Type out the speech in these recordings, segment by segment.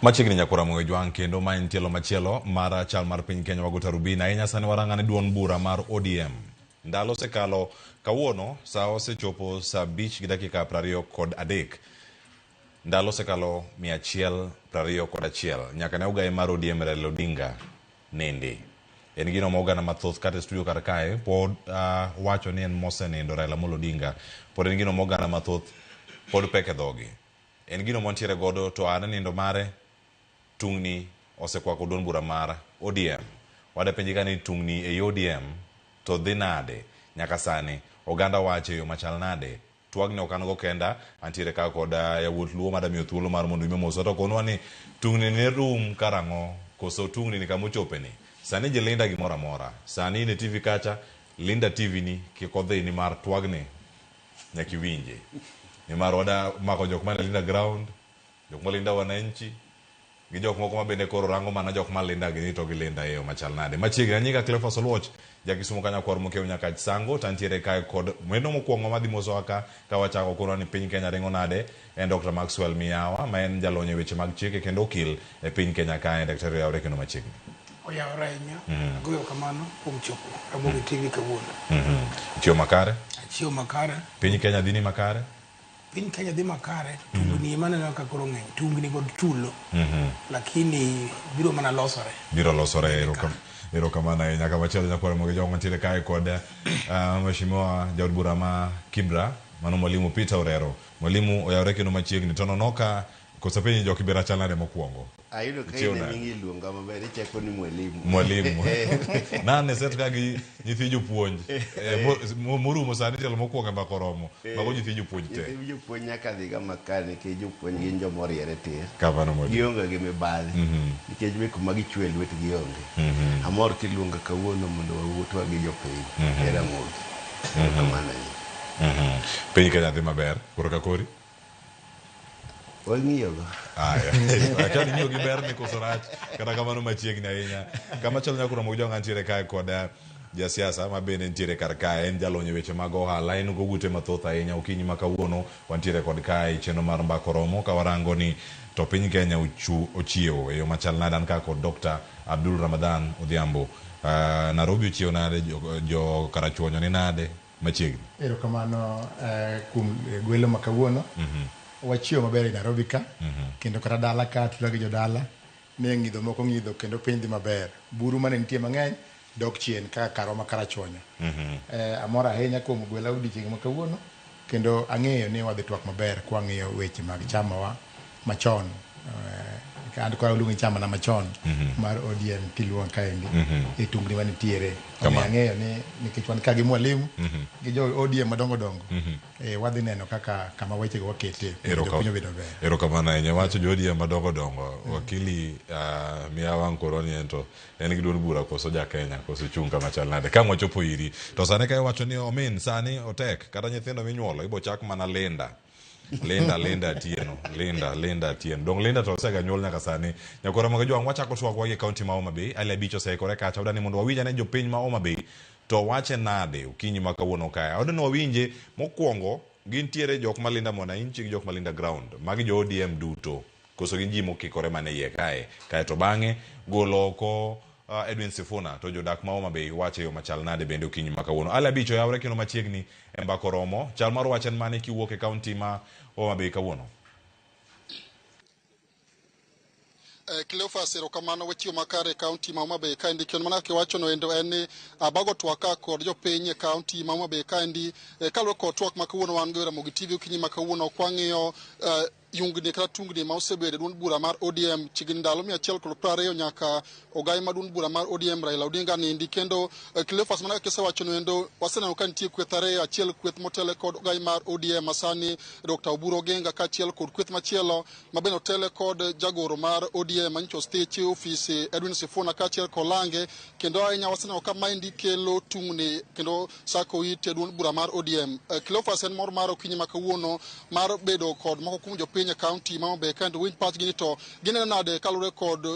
Machiegni nyakwara Moyo Jwang' kendo ma en tielo machielo mar chal mar piny Kenya wago tarubin ahinya sani warang'ane duond bura mar ODM. Ndalo osekalo kawuono sa osechopo sa 5 gi dakika 23. Ndalo osekalo 121 nyaka ne ogaye mar ODM Raila Odinga nindi. En gino ma oganda mathoth kata e studio kar kae pod wacho ni en mosenindo Raila Amolo Odinga pod en gino ma oganda mathoth pod pek e dhogi. En gino mwantiere godo to are nindo mare tungni osekwako duond bura mar ODM. Wada penji ka ni tungni ei ODM to dhi nade nyaka sani? Oganda wacho e yo machal nade? Twagni ok an go kenda, antiere ka kod yawuot Luo mada miyo thuolo mar mondo imi to konwa ni tungni ne rum karang'o koso tungni ni kama ochope ni. Sani ji linda gimoro amora. Sani in e TV kacha, linda TV ni kik odhi nimar twagni nyaka iwinje. Nimar wada mako jok mane linda ground, jok malinda wananchi, gi jok moko ma bende koro rango mana jok ma linda gi ni to gilinda e yo machal nade. Machiegni anyinga Cleophas Oluoch, jakisumo ka nyakwar Mokeu Nyakach Sango, to antiere kae kod wendo mokwongo madhi mosowa ka ka wachako konwa ni piny Kenya ringo nade en Dr. Maxwell Miyawa ma en jalony e weche mag chike kendo okil e piny Kenya kae. Daktari oyawore kendo machiegni. Oyawore ahinya. Agoyo kamano kuom chopo Ramogi TV kawuono. Ichiewo makare? Achiewo makare. Piny Kenya dhi ni makare? Piny Kenya dhi makare. Tungni ema aneno ka koro ng'eny. Tungni kod tulo. Lakini biro mana losore. Biro losore. Erokamano ahinya. Kamachielo nyakwar Ramogi Jwang' wantiere kae kod Mheshimiwa jaod bura ma Kibra mano Mwalimu Peter Orero. Mwalimu oyawore kendo machiegni to nono ka koso penji jo Kibera chal nade mokwongo? Ayudo ka Ichiewo in nade? ema iluonga maber, ichako ni mwalimu. Mwalimu. Nane set ka gi nyithi jopuonj. Morumo sani tielo mokwongo e mbaka oromo. Mago nyithi jopuonj te. Nyithi jopuonj nyaka dhiga makare nikech jopuonj gin joma oriere tir. Kamano mwalimu. Gionge gi mibadhi. Nikech be kuma gichwe lwetgi onge. Amor kiluonga kawuono mondo wawuotwa gi jopiny. E Ramogi. Erokamano ahinya. Piny Kenya dhi maber. Koro ka kori? Wang'iyogo. Aya. Akia ni ing'iyo gi ber ni koso rach. Kata kamano machiegni ahinya. Kama chalo nyaka Ramogi Jwang' antiere kae kod jasiasa ma bende nitiere kar kae en jalony e weche mag ohala en gogute mathoth ahinya okinyi ma kawuono wantiere kod kae e chenro mar mbaka oromo ka warango ni to piny Kenya ochiewo e yo machal nade an ka kod Dr. Abdul Ramadhan Odhiambo. Nairobi ochiewo nade jo Karachuonyo ni nade machiegni? Erokamano kuom gwelo ma kawuono. Wachiewo maber e Nairobi ka kendo kata dala ka tula gi jodala ne ng'idho moko ng'idho kendo piny dhi maber. Buru mane nitie mang'eny dok chien kaka karwa ma Karachuonyo. Amor ahinya kuom gwela odiochieng' ma kawuono kendo ang'eyo ni wadhi twak maber kwang'iyo weche mag chamawa machon. An koro aluongo ni chamana machon mar ODM kiluonga kaendi e tungni manitiere. Omiyo ang'eyo ni nikech wan ka gi mwalimu gi jo ODM madongo dongo wadhi neno kaka kama wechego wakete mondo jopiny obed maber. Erokamano ahinya. Wacho jo ODM madongo dongo. Wakili miyawa Nkoro ni en to en gi duond bura koso ja Kenya koso chung' kama chal nade. Ka wachopo iri to sani ka iwacho ni omin sani otek kata nyithindo minyuolo ibo chak mana linda. Linda, Linda Atieno, Linda, Linda Atieno. Dong Linda to osega nyuol nyaka sani. Nyakwara Ramogi Jwang' wachako twak wagi e kaunti ma Homa Bay. Ali Abich oseikore kacha. Wadwa ni mondo wawinj ane jopiny ma Homa Bay to wache nade okinyi ma kawuono kae. Wadwa ni wawinje mokwongo gintiere jok ma linda mwananchi gi jok ma linda ground. Magi jo ODM duto. Koso gin ji mokikore mana iye kae. Kae to bang'e golo oko Edwin Sifuna to jodak ma Homa Bay wache yo machal nade bende okinyi ma kawuono. Ali Abich oyawre kendo machiegni e mbaka oromo. Chal mar wach en mane kiwuok e kaunti ma Homa Bay kawuono? Cleophas, erokamano. Wechiwo makare e kaunti ma Homa Bay kaendi kendo mana kaka iwacho no endo en ni abago twak ka kod jopiny e kaunti ma Homa Bay kaendi kaluwore kod twak ma kawuono wan go e Ramogi TV okinyi ma kawuono kwang'iyo yungni kata tungni ma osebedo e duond bura mar ODM chiegni ndalo 120 nyaka ogai ma duond bura mar ODM Raila Odinga nindi kendo Cleophas mana kaka isewacho no endo waseneno ka nitie kweth ariyo, achiel kweth motele kod ogai mar ODM masani Dr. Oburu Oginga kaachiel kod kweth machielo ma bende otele kod jagoro mar ODM manyicho stich ofisi Edwin Sifuna kaachiel kod Lange kendo ahinya waseneno ka maendi kelo tungni kendo sako it e duond bura mar ODM. Cleophas en mor mar okinyi ma kawuono mar bedo kod moko kuom jopiny jopiny e kaunti ma Homa Bay kaendi winj pachgi ni to gineno nade kaluwore kod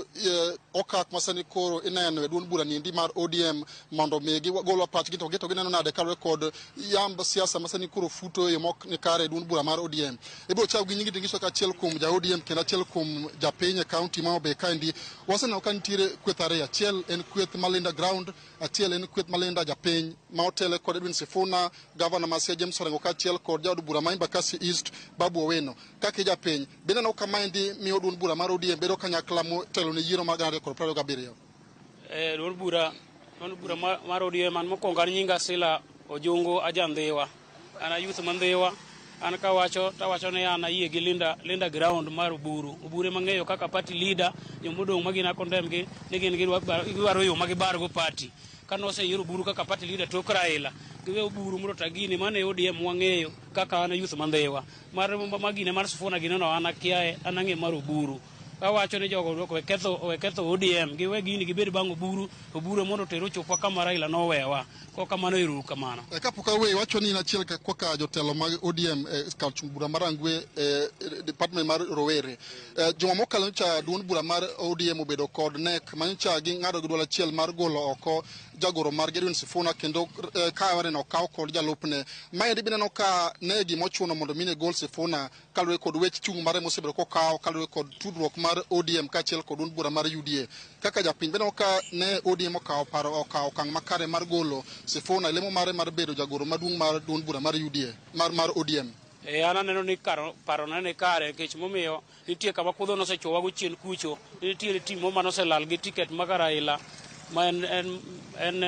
okak masani koro ineno e duond bura niendi mar ODM mondo mi gigolwa pachgi to gito gineno nade kaluwore kod yamb siasa masani koro futo e yo mok ni kare e duond bura mar ODM. Ibiro chako gi nyingi tingiso ka achiel kuom ja ODM kendo achiel kuom japiny e kaunti ma Homa Bay kaendi. Waseneno ka nitiere kweth ariyo, achiel en kweth malinda ground, achiel en kweth malinda japiny ma otele kod Edwin Sifuna, gavana ma Siaya James Orengo kaachiel kod jaod bura ma Embakasi East Babu Owino. Kaka japiny, bineno ka maendi miyo duond bura mar ODM bedo kanyakla motelo ne yiero mar 2027. Duond bura mar ODM an mokwongo an nyinga Sila Ojungu Ajandhiwa. An a youth ma Ndhiwa. An kawacho tawacho ni an ayie gi Linda ground mar Oburu. Oburu ema ng'eyo kaka party leader, jomodong' ma gin a condemn gi ni gin gidwaro yo ma gibargo party. Kane oseyier Oburu kaka party leader tok Raila, giwe Oburu mondo ota gini mane ODM wang'eyo kaka an a youth ma Ndhiwa. Mar magine mar Sifuna gine no an akiaye, an ang'e mar Oburu. Awacho ni jogo owe ketho ODM, giwe gini gibed bang' Oburu, Oburu mondo oter ochopwa kama Raila nowewa. Kok kamano ero uru kamano. Kapok aweyi, wacho ni in achiel kaka jotelo mag ODM e kar chung' bura mar Rangwe e department mar rowere. Juma mokalo nyocha duond bura mar ODM obedo kod nek manyocha ging'ado gi duol achiel mar golo oko jagoro margi Edwin Sifuna kendo ka waneno okaw kod jalupne. Maendi bineno ka ne gima ochuno mondo mi ne gol Sifuna kaluwore kod wech chung' mare mosebedo kokawo kaluwore kod tudruok mar ODM kaachiel kod duond bura mar UDA. Kaka japiny bineno ka ne ODM okawo paro okawo okang' makare mar golo Sifuna e lemo mare mar bedo jagoro maduong' mar duond bura mar UDA mar ODM. An aneno ni parona ni kare nikech momiyo nitie kama kudho nosechuowa go chien kucho nitiere team moro manoselal gi ticket maka Raila ma en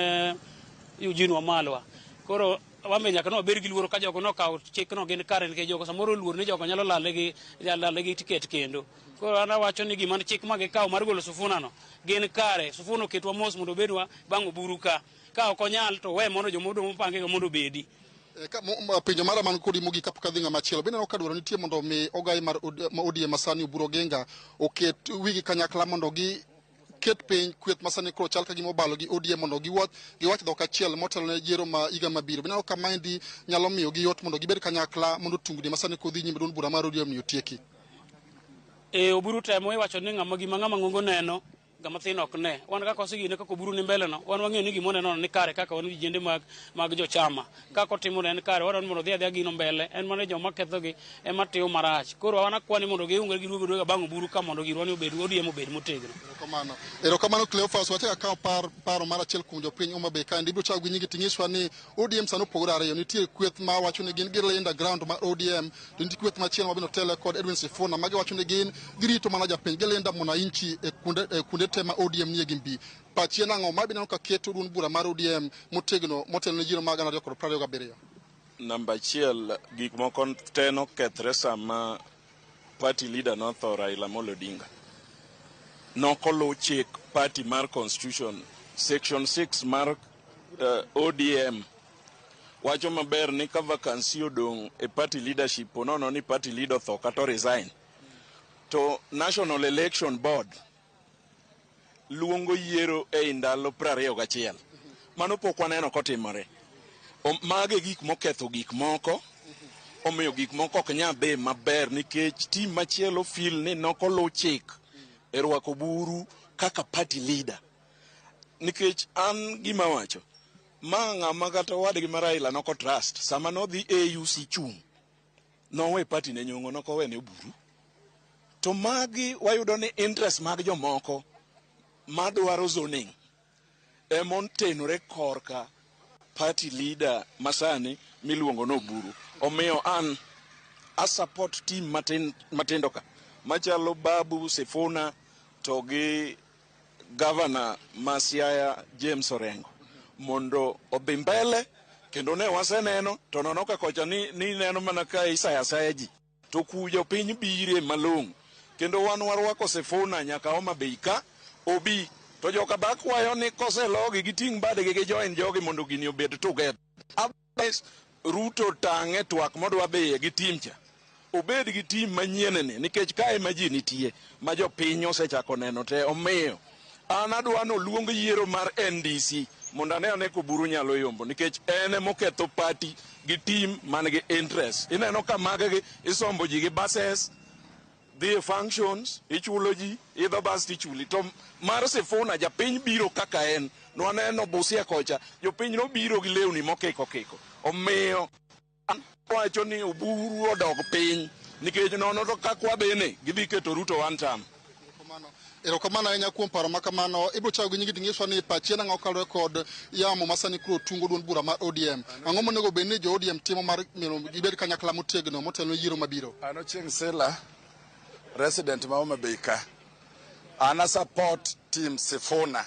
Eugene Wamalwa. Koro wambe nyaka ne wabed gi luoro ka jogo nokawo chikno gin kare nikech jogo samoro oluor ni jogo nyalo lale gi ticket kendo. Koro an awacho ni gima chik ma gikawo mar golo Sifuna no gin kare. Sifuna oketwa mos mondo obedwa bang' Oburu ka. Ka ok onyal to we mondo joma odong' mopangi go mondo obedi. Penjo mara man kodi mogik kapok adhi ng'ama chielo bineno ka dwaro nitie mondo mi ogai mar ODM masani Oburu Oginga oket wigi kanyakla mondo gi ket piny kweth masani koro chal ka gima obalo gi ODM mondo giwuoth giwach dhok achiel motelo ne yiero ma higa mabiro. Bineno ka maendi nyalo miyo gi yot mondo gibed kanyakla mondo tungni masani kodhi nyime duond bura mar ODM ni otieki. Oburu temo iwacho ni ng'ama gima ng'ama ng'ongo neno ng'ama thin ok ne. Wan kaka wasegine kaka Oburu ni mbele no, wan wang'eyo ni gima oneno ni kare kaka wan vijende mag jochama. Kaka otimo ne en kare, wadwaro ni mondo odhi adhiya gino mbele, en mana joma kethogi ema timo marach. Koro wan akwa ni mondo giungre giduog aduoga bang' Oburu ka mondo girwa ni obed ODM obed motegno. Erokamano. Erokamano Cleophas, wachako akawo paro mar achiel kuom jopiny Homa Bay kaendi. Ibiro chako gi nyingi ting'iswa ni ODM sani opogore ariyo. Nitie kweth ma wacho ni gin gilinda ground mar ODM, to nitie kweth machielo ma bende otele kod Edwin Sifuna ma giwacho ni gin girito mana japiny, gilinda mwananchi e kuonde te ma ODM nie gi mbi. Pachi en ang'o? Ma bineno ka keto duond bura mar ODM motegno motelo ne yiero mag 2027. Namba achiel, gik moko te nokethre sama party leader notho Raila Amolo Odinga. Nokoluw chik party mar constitution section 6 mar ODM wacho maber ni ka vacancy odong' e party leadership ponono ni party leader otho kata o resign to National Election Board luongo yiero ei ndalo 21. Mano pok waneno kotimore. Mago e gik moketho gik moko omiyo gik moko ok nyal dhi maber nikech team machielo feel ni nokoluw chik e rwako Oburu kaka party leader. Nikech an gima wacho ma ng'ama kata owadgi ma Raila noko trust sama nodhi AUC chung' nowe party ne nyong'o nokowe ne Oburu. To magi wayudo ni interest mag jomoko madwaro zoning emotenore korka party leader masani miluongo ni Oburu. Omiyo an a support team matin, matindo ka machalo Babu Sifuna to gi governor ma Siaya James Orengo mondo odhi mbele kendo ne waseneno to nono ka kocha ni neno mana ka isaya asaya ji to kujo piny bire malong'o kendo wan warwako Sifuna nyaka Homa Bay ka obi to joka ba kwayo ni koselogi giting' badgi gi join jogi mondo gini obed together. Otherwise Ruto tang' e twak modwa dhiye gi team cha obed gi team manyien ni nikech kae ma ji nitie ma jopiny osechako neno te omiyo an adwa noluong yiero mar NDC mondo ane ane koburu nyalo yombo nikech en emoketho party gi team man gi interest ineno ka maggi isombo ji gi buses. Dhi e functions, ichulo ji, idho bas tichuli. To mar Sifuna japiny biro kaka en. Nwaneno Busia kocha, jopiny nobiro gi lewni mokiko kiko. Omiyo an wacho ni Oburu odog piny nikech nono to kaka wadhini gidhi keto Ruto one term. Erokamano ahinya kuom paro ma kamano. Ibiro chako gi nyingi ting'iswa ni pachi en ang'o kaluwore kod yamo ma sani koro tungo duond bura mar ODM. Ang'o monego bed ni jo ODM timo mar miyo gibed kanyakla motegno motelo ne yiero mabiro? An Ochieng' Sila, resident ma Homa Bay ka. An a support team Sifuna.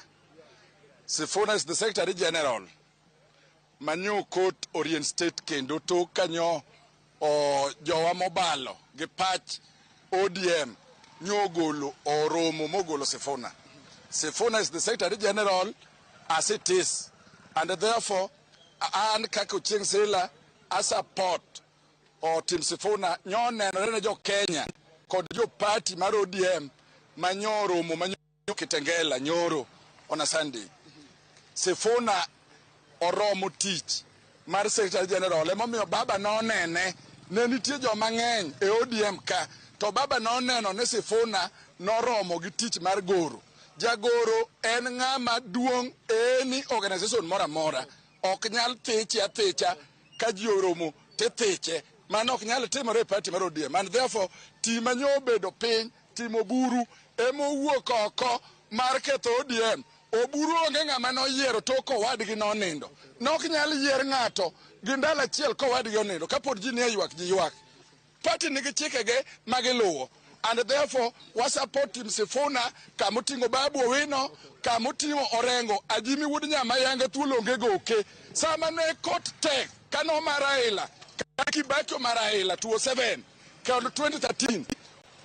Sifuna is the Secretary General manyo court orien state kendo tok kanyo o jowa mobalo gi pach ODM nyogolo oromo mogolo Sifuna. Sifuna is the Secretary General as it is, and therefore an kaka Ochieng' Sila a support o team Sifuna nyo nenore ne jo Kenya kod jo party mar ODM manyo romo manyo Kitengela nyoro on a Sunday. Sifuna oromo tich mar Secretary General emomiyo baba nonene ne nitie joma ng'eny e ODM ka to baba noneno ni Sifuna noromo gi tich mar goro. Jagoro en ng'ama duong' e any organization moro amora. Ok nyal thiche athicha ka ji oromo tithiche. Mano ok nyal timore e party mar ODM. And therefore, team manyo obedo piny, team Oburu emowuok oko mar ketho ODM. Oburu onge ng'ama noyiero tok owadgi nonindo. Nok nyal yier ng'ato gi ndalo achiel kowadgi onindo. Kapod ji nie ywak, ji ywak. Party nigi chikege magiluwo. And therefore, wa support team Sifuna, kamoting'o Babu Owino, kamoting'o Orengo, Ajimi wuod Nyamayanga thuolo onge goke. Sama ne kot tek, kano mar Raila, ka Kibaki omar Raila 2007, kod 2013,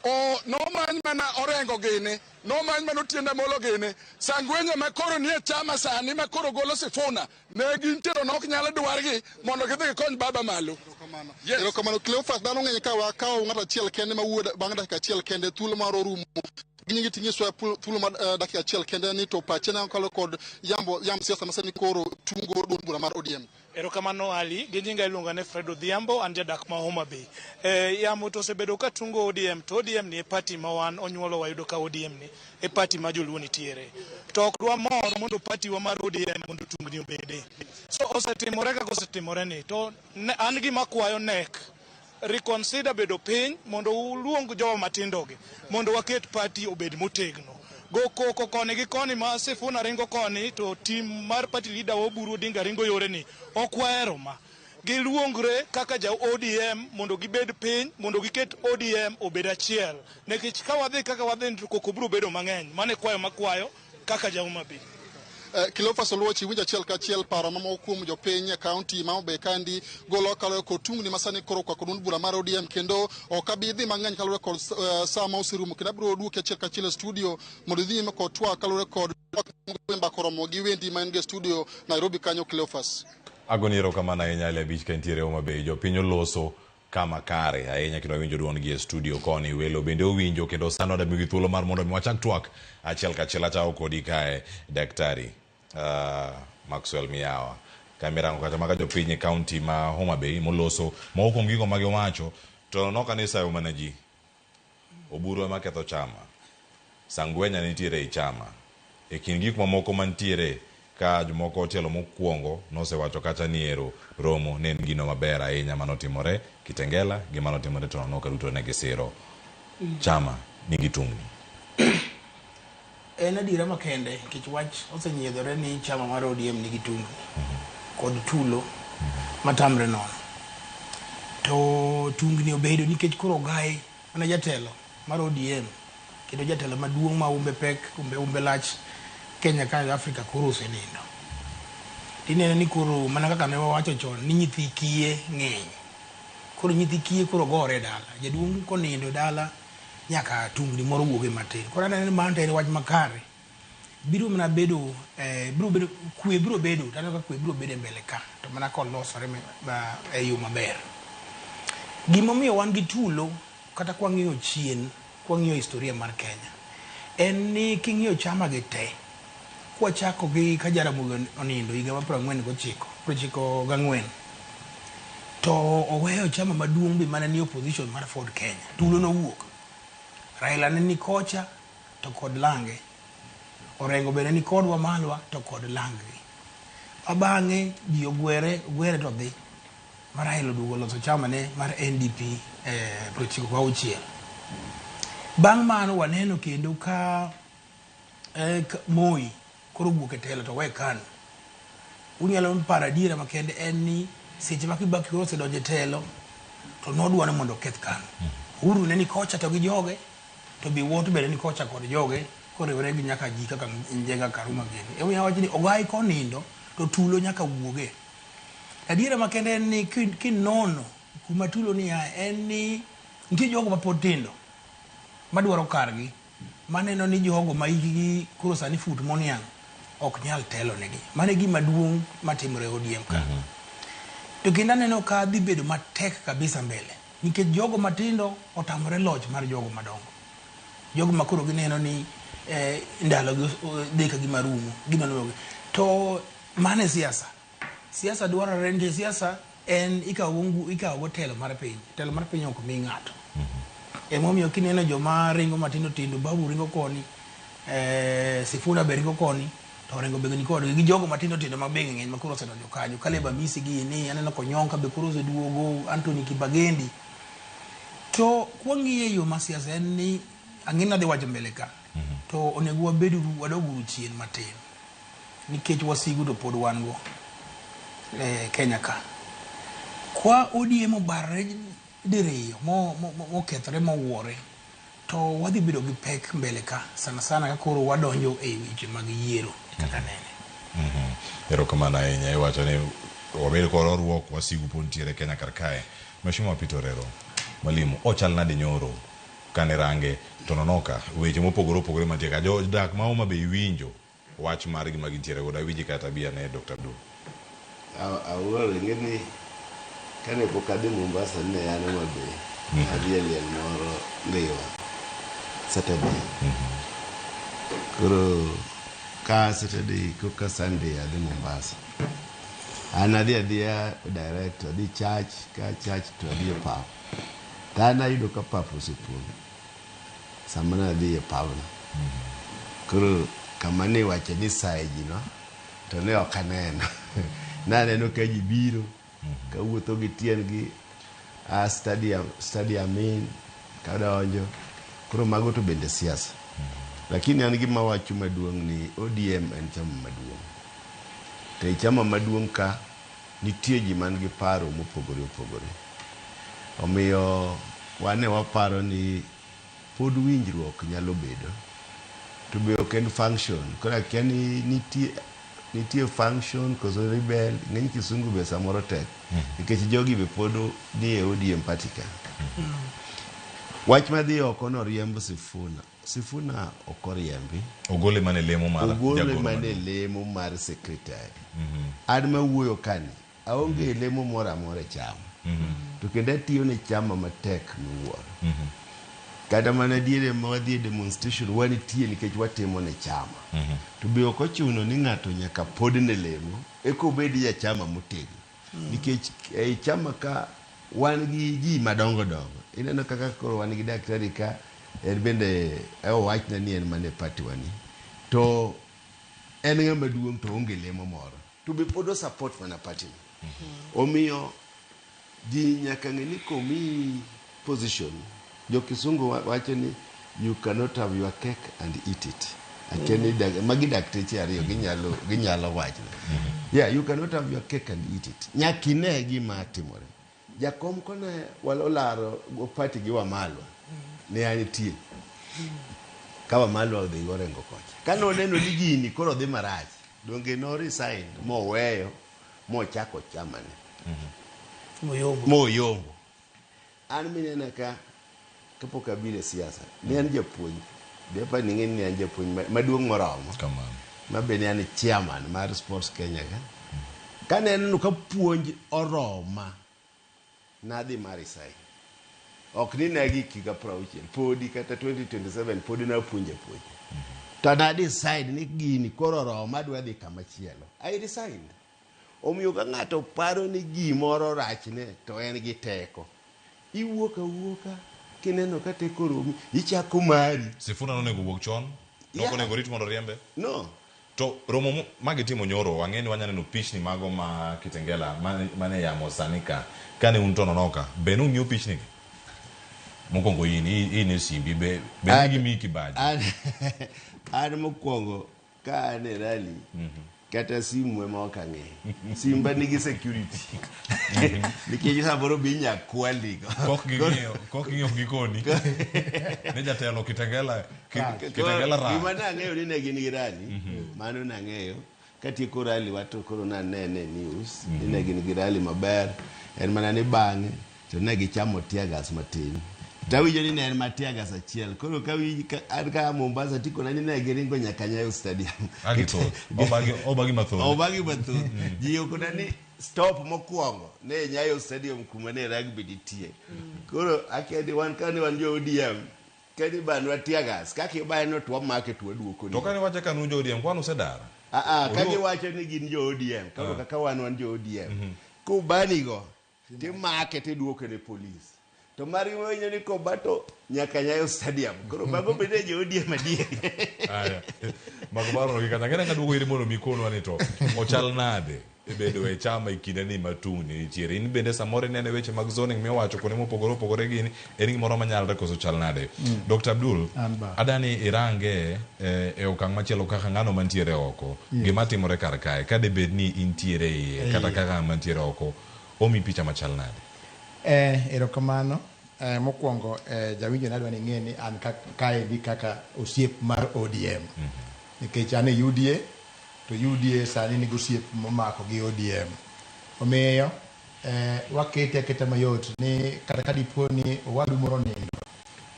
o nomany mana Orengo gini, nomany mana Otiende Amolo gini, Sangwenya ma koro nie chama sani ma koro golo Sifuna, ne gintie to nok nyal dwargi mondo gidhi gikony baba malo. Yes. Erokamano Cleophas, dhano ng'eny ka wakawo ng'ato achiel kende ma wuoyo bang' dakika achiel kende thuolo mar orumo. Gi nyingi ting'iswa thuolo mar dakika achiel kende ni to pache ne kalo kod yambo yamb siasa ma sani koro tungo duond bura mar ODM. Erokamano Ali, gi nyinga iluonga ni Fred Odhiambo, an jadak ma Homa Bay. Yamo to osebedo ka tungo ODM, to ODM ni e party ma wan onyuolo wayudo ka ODM ni e party ma joluo nitiere. To ok dwa mor mondo party wa mar ODM mondo tungni obede. So osetimore kaka osetimore ni, to an gima kwayo NEC, reconsider bedo piny mondo uluong jowa matindogi mondo waket party obed motegno. Go koko koni gi koni ma Sifuna ringo koni to team mar party leader wa Oburu Odinga ringo yore ni ok wahero ma. Giluongre kaka ja ODM mondo gibed piny mondo giket ODM obed achiel. Nikech ka wadhi kaka wadhi to koko biro bedo mang'eny. Mano e kwayo makwayo kaka ja Homa Bay. Cleophas Oluoch, iwinjo achiel kachiel paro mamoko kuom jopiny e kaunti ma Homa Bay kaendi golo kaluwore kod tungni ma sani koro okwako duond bura mar ODM kendo ok abi dhi mang'eny kaluwore kod saa ma oserumo kendo abiro duoki achiel kachiel e studio mondo idhi nyime kod twak kaluwore kod mbaka oromo gi wendi ma en go e studio Nairobi kanyo Cleophas. Agoni erokamano ahinya Ali Abich ka intiere Homa Bay. Jopiny oloso kama kare ahinya kendo wawinjo duondgi e studio koni. Welo bende owinjo kendo sani wadwa miyogi thuolo mar mondo mi wachak twak achiel kachiel. Achako kodi kae Daktari Maxwell Miyawa. Kamirango kata maka jopiny e kaunti ma Homa Bay moloso moko kuom gigo magiwacho to nok ane sayo mana ji. Oburu ema ketho chama. Sangwenya nitiere ei chama. E kind gik mamoko mantiere ka jomoko tielo mokwongo nosewacho kacha ni ero romo ne en gino maber ahinya manotimore Kitengela gi manotimore Tononoka duto ne gisiro chama nigi tungni. En adiera makende nikech wach osenyiedhore ni chama mar ODM nigi tungni kod tulo matamre nono. To tungni obedo nikech koro ogai mana jatelo mar ODM kendo jatelo maduong' ma umbe pek umbe lach Kenya ka Afrika koro osenindo. Tineno ni koro mana kaka ne wawacho chon ni nyithi kiye ng'eny. Koro nyithi kiye koro gore e dala. Jaduong' konindo e dala nyaka tungni moro wuoge matin. Koro aneno ni mano to en wach makare. Biro mana bedo biro bedo kwe biro bedo to aneno ka kwe biro bedo e mbele ka to mana kolosore e yo maber. Gimomiyo wan gi tulo kata kwang'iyo chien kwang'iyo historia mar Kenya en ni king'iyo chama gi te kwachako gi ka Jaramogi onindo higa mar 49 94 to oweyo chama maduong' be mana ni opposition mar Ford Kenya tulo nowuok. Raila ne ni kocha to kod lange. Orengo bende ni kod Wamalwa to kod langgi. Ma bang'e ji ogwere, ogwere to dhi. Ma Raila oduogo loso chama ne mar NDP 96. Bang' mano waneno kendo ka Moi koro owuok e telo to owe KANU. Unyalo paro adiera makende en ni seche ma Kibaki koro osedonjo e telo to nodwa ni mondo oketh KANU. Uhuru ne ni kocha to gi joge to Biwott bende ni kocha kod joge koriwore gi nyaka ji kaka Njenga Karuma gini. Emomiyo awacho ni ogai konindo to tulo nyaka wuoge. Adiera makende en ni kinono kuma tulo ni ae en ni nitie jogo mapod tindo madwaro kargi maneno ni jogo ma hikgi koro sani fut moniang' ok nyal telo negi. Mano e gima duong' matimore e ODM ka. To kendo aneno ka dhi bedo matek kabisa mbele nikech jogo matindo otamore loch mar jogo madongo. Jogo ma koro gineno ni ndalo gi dhi ka gima rumo. Gineno to mano e siasa. Siasa dwarore nikech siasa en ikawo go telo mar piny. Telo mar piny ok mi ng'ato. Emomiyo kineno joma ringo matindo tindo, Babu ringo koni, Sifuna be ringo koni, to Orengo be ni kodgi, gi jogo matindo tindo ma be ng'eny ma koro osedonjo kanyo. Caleb Amisi gini, aneno Konyonka be koro oseduogo, Anthony Kibagendi. To kwang'iyo e yo ma siasa en ni, ang'e ni adhi wacho mbele ka, to onego wabed uru, wadog uru chien matin. Nikech wasigu to pod wan go e Kenya ka. Kwa ODM obarore diriyo mokethore mowuore to wadhi bedo gi pek mbele ka sana sana ka koro wadonjo e weche mag yiero kaka nene. Erokamano ahinya. Iwacho ni wabed kod horuok, wasigu pod nitiere Kenya kar kae. Mheshimiwa Peter Orero, mwalimu, ochal nade nyoro kane range to nonoka weche mopogore opogore mantie ka. Jodak ma Homa Bay winjo wach mar gima gintiere godo. Awinji kata bi ane Dr. Abdul. Awuoro ing'e ni kane pok adhi Mombasa ne an Homa Bay. Adhi e liel moro Ndhiwa Saturday. Koro ka Saturday koka Sunday adhi Mombasa. An adhi adhiya direct adhi church ka church to adhi e pap. To an ayudo ka pap osepong'. Sama ne adhi e pabno. Koro kama ne iwache ni saye ji no to ne ok aneno. Naneno ka ji biro kawuotho gi tiendgi a stadium in kadonjo. Koro mago to bende siasa. Lakini an gima wacho maduong' ni ODM en chama maduong'. To e chama maduong' ka nitie ji man gi paro mopogore opogore. Omiyo wane waparo ni pod winjruok nyalo bedo. To be ok en function. Koro akia ni nitie function koso rebel. Ng'eny kisungu be samoro tek. Nikech jogi be pod nie ODM party ka. Wach madhi oko noriemb Sifuna. Sifuna ok oriembi. Ogole mana e lemo mar Ogole mana e lemo mar secretary. An mawuoyo kani, aonge e lemo moro amora e chama. To kendo atiyo ne chama matek miwuoro. Kata mana diere ma wadhi e demonstration wanitie nikech watimo ne chama. To be ok ochuno ni ng'ato nyaka pod ne lemo eka obed ja chama motegno. Nikech ei chama ka wan gi ji madongo dongo. Ineno kaka koro wan gi daktari ka en bende owachna ni en mana e party wani. To en ng'ama duong' to onge lemo moro. To be pod o support mana party ni. Omiyo ji nyaka ng'e ni komiyi position, jo kisungu wacho ni you cannot have your cake and eat it. Akia ni magi dakteche ariyo ginyalo wacho. Yeah, you cannot have your cake and eat it. Nyaka ine gima timore. Jakom kone olaro party gi Wamalwa ne anitie. Ka Wamalwa odhi go Orengo kocha. Kane oneno ni gini koro dhi marach, donge no resign moweyo mochako chamane. Moyombo. Moyombo. An minena ka kapok abiro e siasa, ne an japuonj. Depa ni ng'e ni an japuonj maduong' moromo. Kamano. Ma be ne an chairman mar Sports Kenya ka. Kane aneno ka puonj oroma, nadhi mar resign. Ok ni ne agik higa 60, podi kata 2027 podi napuonjo apuonja. To na decide ni gini koro oroma, adwa dhi kama chielo. I resigned. Omiyo ka ng'ato paro ni gimoro rachne to en gi teko. Iwuok awuoka Kineno ka teko oromi, ichako mari. Sifuna nonego wuog chon, Yeah. nok onego rit mondo riembe. No. To romo magitimo nyoro, wang'e ni wanya neno pichni mago ma Kitengela mane yamo sani ka. Kane un Tononoka, be nung'iyo pichni gi? Mokwongo in e simbi, be ne gimiyi kibaji? An mokwongo ka an e rally, kata simu ema ok ang'e. Simba nigi security. Nikech samoro be inya kwali. Kok ging'iyo gikoni. Ne jatelo Kitengela, Kitengela rach. Gima nang'eyo ni ne gin gi rally, mano nang'eyo. Katieko rally wato koro nanene e news, ni ne gin gi rally maber. En mana ni bang'e to ne gichamo tear gas matin. Tawinjo ni ne en ma tear gas achiel. Koro ka an ka Mombasa tikona ni ne giringo nyaka Nyayo Stadium. Obagi mathoth. Obagi mathoth. Ji okona ni stop mokwongo ne Nyayo Stadium kuma ne rugby nitie. Koro akia ni wan kane wan jo ODM kani banwa tear gas kaka ibaye no to wamake to waduoko ni. To kane wacho ka nu jo ODM kwani usedar? Ka giwacho ni gin jo ODM koro kaka wan jo ODM. Kubanigo timake tiduoke ne polis. To margi winjo ni kobato nyaka Nyayo Stadium. Koro mago bende jo ODM adier. Aya. Mago baro gi kata ngene kaduogo iri mondo mikonwa ni to ochal nade e bedo e chama e kinde ni matungni nitiere. In bende samoro inene weche mag zoning miwacho kuonde mopogore opogore gini en gimoro manyalre koso chal nade. Dr. Abdul, adani irange e okang' machielo kaka ng'ano mantiere oko. Gima timore kar kae ka debed ni intiere iye kata kaka mantiere oko omi picha machal nade? Erokamano. Mokwongo jawinjo nadwa ni ing'e ni an kaendi kaka osiep mar ODM. Nikech an e UDA, to UDA sani nigi osiep momako gi ODM. Omiyo wakete aketa mayot ni kata ka dipo ni owadu moro nindo,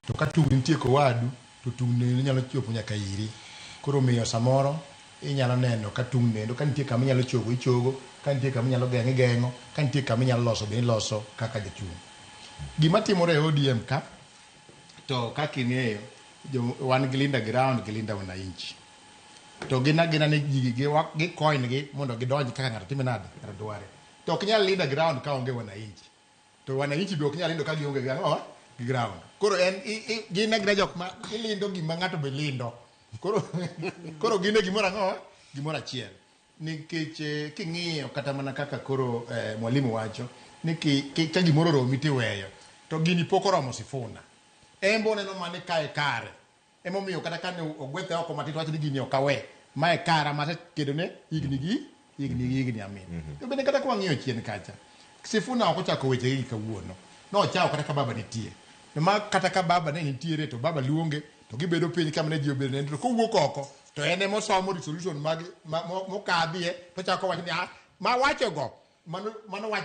to ka tungni nitie kowadu, to tungni nyalo chopo nyaka iri. Koro omiyo samoro inyalo neno ka tung nendo, ka nitie kama inyalo chogo ichogo, ka nitie kama inyalo geng'o igeng'o, ka nitie kama inyalo loso be iloso kaka jachung'. Gima timore e ODM ka, to kaka ing'eyo, wan gi Linda Ground gi Linda Wananchi. To gin agina ni gigi gi coin gi mondo gidonj kaka ng'ato time nade, ng'ato dware. To ok nyal Linda Ground ka onge Wananchi. To wananchi be ok nyal lindo ka gionge gi ang'o? Gi ground. Koro en gin agina jok ma ilindo gima ng'ato be lindo. Koro gin e gimoro ang'o? Gimoro achiel. Nikech king'iyo kata mana kaka koro mwalimu wacho ni ka gimoro oromi tiweyo. To gini pok oromo Sifuna. En bo oneno mane kae kare. Emomiyo kata kane ogwethe oko matin to wacho ni gini ok awe. Mae kara masekedone higni gi higni gi higni amin. To bende kata kwang'iyo chien kacha, Sifuna ok ochako weche gi kawuono. Nochako kata ka baba nitie. To ma kata ka baba ne nitiere to baba luonge to gibedo piny kama ne ji obedo ne to kowuok oko to en ema osomo resolution mag mokadhie to chako wacho ni ma wacho go mano wach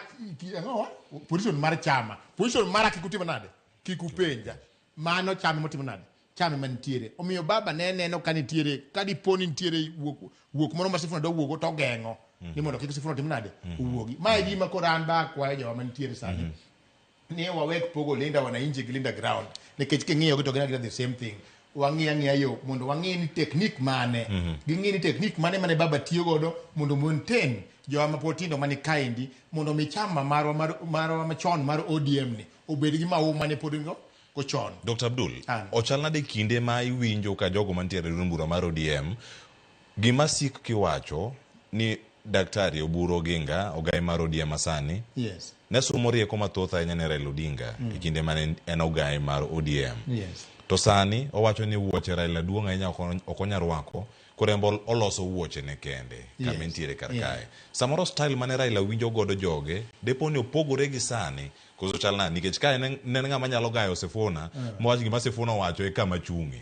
ang'o position mar chama. Position mara kik utim nade? Kik upenja. Mano chama motimo nade? Chama mantiere. Omiyo baba ne neno ka nitiere ka dipo ni nitiere wuok moro ma Sifuna dwa wuogo to ogeng'o ni mondo kik Sifuna otim nade? Owuogi. Ma e gima koro an ba akwayo jowa mantiere sani. Ni wawek pogo Linda Wananchi gi Linda Ground. Nikech king'iyo gi to gin agina the same thing. Wang'i ang'iya yo mondo wang'i ni technique mane. Ging'i ni technique mane mane baba tiyo godo mondo maintain jowa ma pod tindo mani kaendi mondo mi chama marwa machon mar ODM ni obed gi mauma ne pod go kochon. Dr. Abdul, ochal nade kinde ma iwinjo ka jogo mantiere e duond bura mar ODM gima sik kiwacho ni Daktari Oburu Oginga, ogai mar ODM masani, Yes. ne sumo rieko mathoth ahinya ne Raila Odinga e kinde mane en ogai mar ODM. Yes. To sani owacho ni wuoche Raila duong' ahinya ok onyal rwako, koro en be oloso wuoche ne kende kama entiere kar kae. Samoro style mane Raila winjo godo joge, depo ni opogore gi sani, koso chal nade? Nikech kae ne en ng'ama nyalo gayo Sifuna, mowach gima Sifuna owacho e kama chung'e,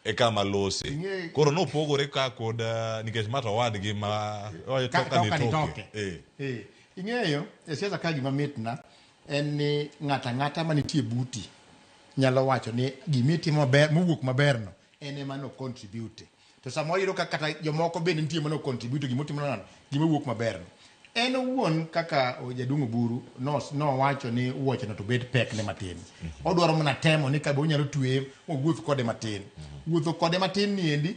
e kama lose. Koro nopogore ka kod nikech ma to owadgi ma toka ni toke. Ing'eyo, e siasa ka gima mitna en ni ng'ato ang'ata manitie buti nyalo wacho ni gimitimo maber, mowuok maberno en ema no contribute. To samoro iyudo ka kata jomoko bende nitie mano contribute gimotimo nano, gima wuok maberno. En owuon kaka jaduong' Oburu nowacho ni wuoche no to bed pek ne matin. Odwaro mana temo ni kabe onyalo tweye mowuoth kode matin. Wuotho kode matin ni endi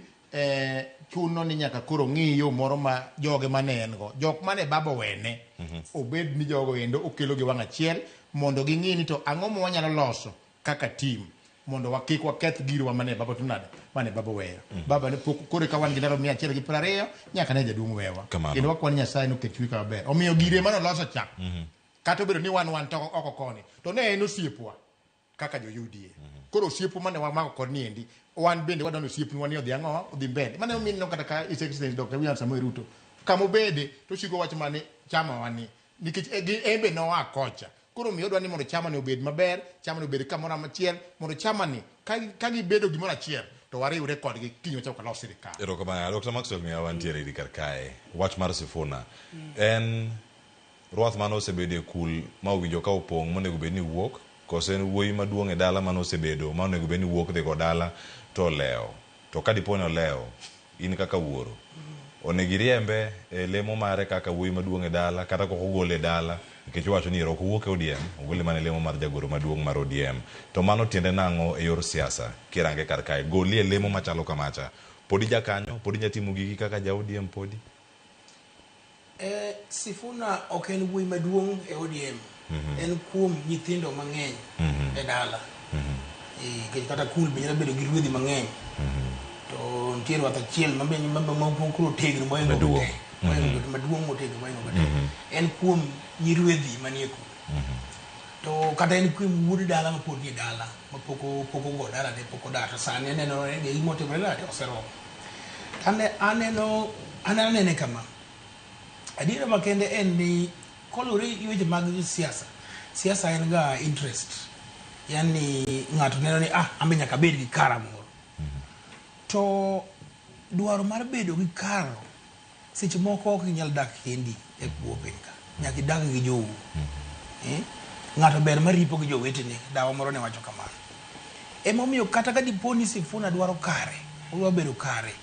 chuno ni nyaka koro ng'i yo moro ma joge mane en go. Jok mane baba owene, obed ni jogo endo okelo gi wang' achiel mondo ging'i ni to ang'o ma wanyalo loso. kaka team mondo wakik waketh girwa mane baba to nade mane baba oweyo. Baba ne pok koro ka wan gi ndalo 120 nyaka ne jaduong' wewa. Kamano. Kendo wakwa ni Nyasaye noket chunye kama ber. Omiyo gire mane oloso cha kata obedo ni wan wan to oko koni to ne en osiepwa kaka jo UDA. Koro osiepwa mane wamako kod niendi wan bende wadwani osiepwa ni odhi ang'owa odhi mbele. Mane omiyo ineno kata ka His Excellency Dr. William Samoei Ruto kama obede to osiko wacho mana ni chama wani nikech en be noa kocha. Koro omiyo odwa ni mondo chama ni obed maber, chama ni obed kamoro achiel, mondo chama ni ka gibedo gimoro achiel to wariwre kodgi kiny wachak walos sirikal. Erokamano. Dr. Maxwell Miyawa nitiere iri kar kae. Wach mar Sifuna en rwath mane osebedo e kul ma owinjo ka opong' monego bed ni wuok, koso en wuoyi maduong' e dala mane osebedo ma onego bed ni wuok dhi go dala to olewo. To ka dipo ni olewo, in kaka wuoro, onego iriembe e lemo mare kaka wuoyi maduong' e dala kata kok ogole e dala nikech owacho ni ok owuok e ODM, ogole mana e lemo mar jagoro maduong' mar ODM. To mano tiende nang'o e yor siasa kirange kar kae? Goli e lemo machalo kamacha. Podi jakanyo, podi inya timo gigi kaka ja ODM podi? Sifuna ok en wuoyi maduong' e ODM. En kuom nyithindo mang'eny e dala. Nikech kata kul be nyalo bedo gi ruedhi mang'eny. To nitie rwath achiel ma koro otegno mohingo Maduong'. te. Mohingo te, maduong' motegno mohingo te. En kuom nyiruedhi manie kul. To kata en kuom wuod dala mapod nie dala, mapok pok ogo dala ne pok odak. To sani aneno ni gima otimore dala to oseromo. Aneno anene kama. Adiera makende en ni koluwore gi weche mag siasa, siasa en ga interest. Yani ng'ato neno ni ambe nyaka abed gi kara moro. To dwaro mar bedo gi karo seche moko ok inyal dak kendi e bwo piny ka. Nyaka idag gi jou. Ng'ato ber maripo gi jowetene, dawa moro ne wacho kamano. Emomiyo kata ka dipo ni Sifuna dwaro kare, odwa bedo kare,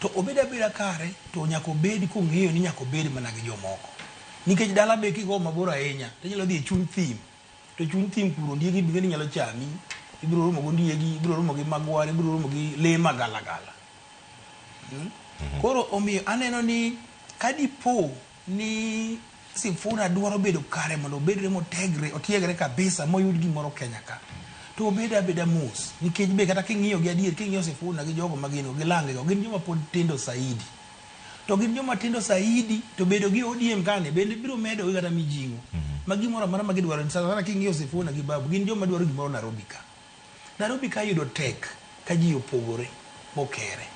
to obed abeda kare to nyaka obed kong'eyo ni nyaka obed mana gi jomoko. Nikech dala be kigo mabor ahinya, to inyalo dhi e chuny thim. To chuny thim kuro ondiegi bende nyalo chami, ibiro romo gi ondiegi, ibiro romo gi magwar, ibiro romo gi lee magalagala. Koro omiyo aneno ni ka dipo ni Sifuna dwaro bedo kare mondo obedre motegre, otiegre kabisa moyud gimoro Kenya ka, to obed abeda mos. Nikech be kata king'iyo gi adier, king'iyo Sifuna gi jogo ma gin go, gi lange go, gin joma pod tindo saidi. To gin joma tindo saidi, to bedo gi ODM kani bende biro medo gi kata mijing'o. Ma gimoro amora ma gidwaro, sana sana king'iyo Sifuna gi Babu, gin joma dwaro gimoro Nairobi ka. Nairobi ka yudo tek ka ji opogore mokere.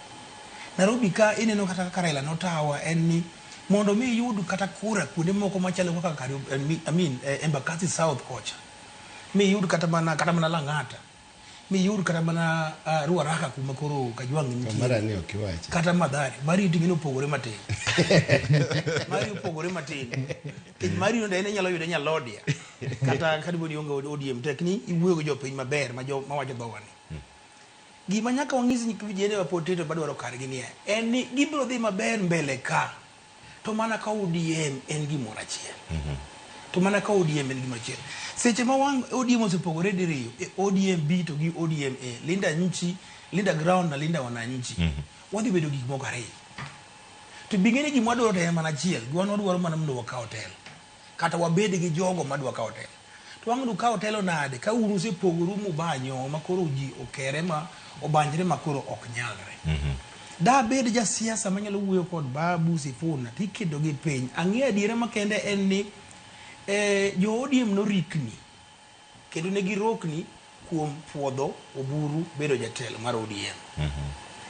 Nairobi ka ineno kata kaka Raila notawa en ni mondo mi iyud kata kura kuonde moko machalo kaka Embakasi South kocha. Mi iyud kata mana Lang'ata. Mi iyud kata mana Ruaraka kuma koro Kajwang' nitie. Mara ni ok iwachi. Kata Mathare. Mari ting'e opogore matin. Mari opogore matin. Nikech mari no en inyalo yude Nyalodia. Kata kadipo ni ionge ODM tek ni iwuoyo gi jopiny maber mawacho dhowani. Gima nyaka wang'is ni vijende wa pod tindo madwaro kargi ni en ni gibiro dhi maber mbele ka. To mana ka ODM en gimoro achiel. To mana ka ODM en gimoro achiel. Seche ma wang' ODM osepogore diriyo, ODM B to gi ODM A, Linda Nchi, Linda Ground na Linda Wananchi. Wadhi bedo gik moko ariyo. To bing'e ni gima wadwaro to en mana achiel, wan wadwaro mana mondo wakaw telo. Kata wabed gi jogo madwa kawo telo. To wang' ukawo telo nade ka un usepogoru mubanyo ma koro ji okere ma obanjre ma koro ok nyalre. Da bed jasiasa manyalo wuoyo kod Babu Sifuna tiketo gi piny. Ang'eyo adiera makende en ni jo ODM norikni kendo ne girokni kuom puodho Oburu bedo jatelo mar ODM.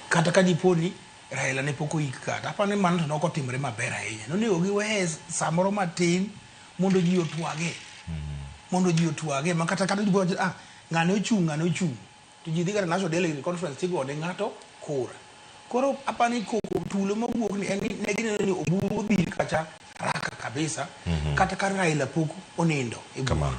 Kata ka dipo ni Raila ne pok oik kata aparo ni mano to ne ok otimore maber ahinya. Nonego giweye samoro matin mondo ji otwage. Mondo ji otwage ma kata dipo ni ng'ane ochung', ng'ane ochung'. To ji dhi kata National Delegate Conference tigone ng'ato kura. Koro apani koko tulo mowuok ni en ni ne gineno ni Oburu odhi kacha haraka kabisa. Kata ka Raila pok onindo e bura.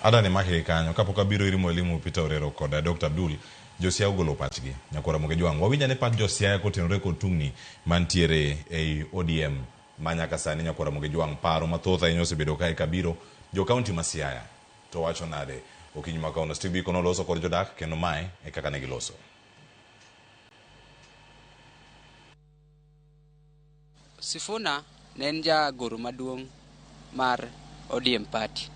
Adani make kanyo kapok abiro ir Mwalimu Peter Orero kod Dr. Abdul, Josiaya ogolo pachgi. Nyakwara Ramogi Jwang', wawinj ane pach Josiaya kotenore kod tungni mantiere ei ODM ma nyaka sani. Nyakwara Ramogi Jwang', paro mathoth ahinya osebedo kae kabiro. Jo kaunti ma Siaya to wacho nade okinyi ma kawuono? Steve Biko noloso kod jodak kendo mae e kaka ne giloso. Sifuna ne en jagoro maduong' mar ODM party.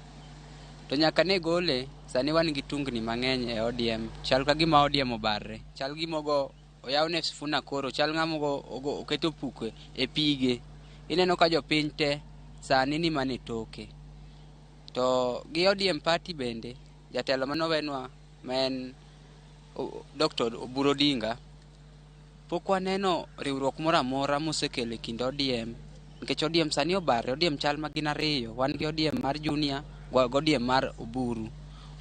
To nyaka ne gole, Sani wan gi tungni mang'eny e ODM. Chal ka gima ODM obarre. Chal gima ogo oyawne Sifuna koro chal ng'ama ogo oketo puke e pige. Ineno ka jopiny te sani ni mana e toke. To gi ODM party bende, jatelo manowenwa ma en Dr. Oburu Odinga, pok waneno riwruok moro amora mosekelo e kind ODM nikech ODM sani obarre. ODM chal ma gin ariyo. Wan gi ODM mar Junior gi ODM mar Oburu.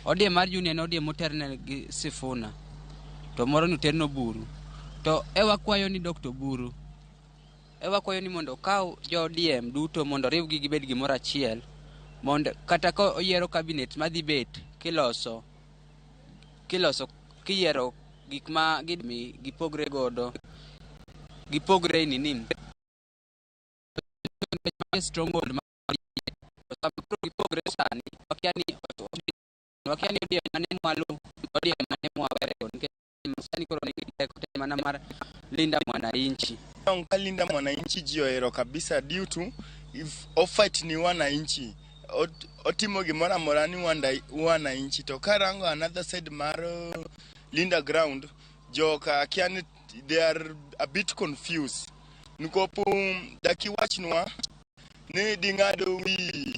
ODM mar Junior en ODM moterne gi Sifuna to moro ni oterne Oburu. To e wakwayo ni Dr. Oburu e wakwayo ni mondo okaw jo ODM duto mondo oriwgi gibed gimoro achiel mondo kata ka oyiero cabinet madhi bet kiloso kiloso kiyiero gik ma gipogre godo gipogre nini stronghold ma sama koro gipogre sani wakia ni ODM mane mwalo ODM mane mwawerego nikech sani koro nigi teko te mana mar Linda Mwananchi. Ka Linda Mwananchi ji ohero kabisa due to if ofight ni wananchi otimo gimoro amora ni wananchi. To karango another side mar Linda Ground, joka akia ni they are a bit confused nikop dakiwachnwa ni ding'ad wi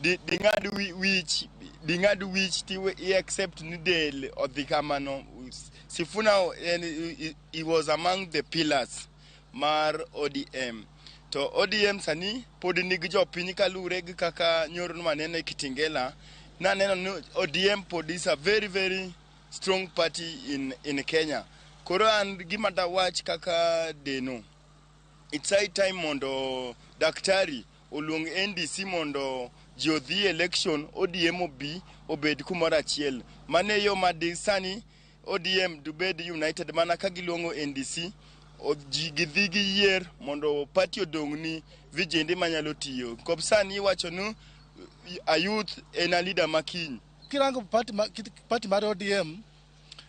ding'ad wich ding'ad wich ti i accept ni del odhi kamano. Sifuna en he was among the pillars mar ODM, to ODM sani pod nigi jopiny kaluwore gi kaka nyoro maneno e Kitengela naneno ni ODM pod is a very very strong party in Kenya. Koro an gima dawach kaka Deno, it's high time mondo daktari oluong NDC mondo ji odhi election, ODM obi obed kumoro achiel. Mano e yo ma di sani ODM dubed united mana ka giluongo NDC ji gidhi giyier mondo party odong' ni vijende manyalo tiyo. Kop sani iwacho ni a youth en a leader makiny. Kirango party, ma, party mar ODM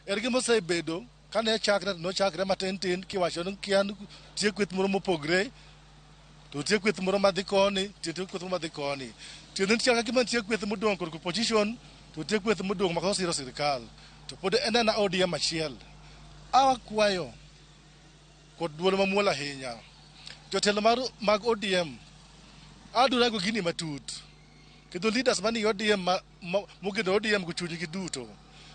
en gima osebedo kane chakre to nochakre matin tin kiwacho ni kia nitie kweth moro mopogre to nitie kweth moro madhi koni, nitie kweth moro madhi koni. Tiende ni chal ka gima nitie kweth modong' korka opposition to nitie kweth modong' ma siro sirikal to pod en ena ODM achiel. Awakwayo kod duol mamuol ahinya jotelo mar, mag ODM adurago gini matut kendo leaders manie ODM ma, mogeno ODM go chunygi duto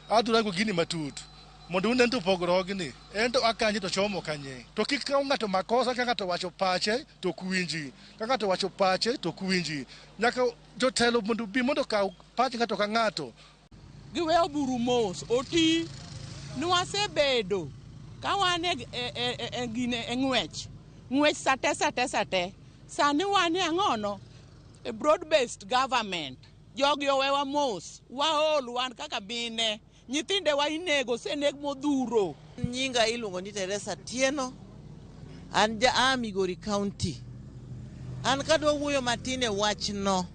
adurago gini matut mondo unen to pogruogni en to akanye to chomo kanye to kik kaw ng'ato makosa ka ng'ato wacho pache to ok winji ka ng'ato wacho pache to ok winji nyaka jotelo mondo bi mondo okaw pach ng'ato ka ng'ato. Giweyo buru mos oti nwasebedo ka wan e gine e ng'wech ng'wech sate sate sate sani wan e ang'ono e broad based government. Jogi owewa mos, waol wan kaka mine, nyithindewa inego, oseneg modhuro. Nyinga iluongo ni Teresa Tieno, an ja a Migori County. An kadwa wuoyo matin e wachno,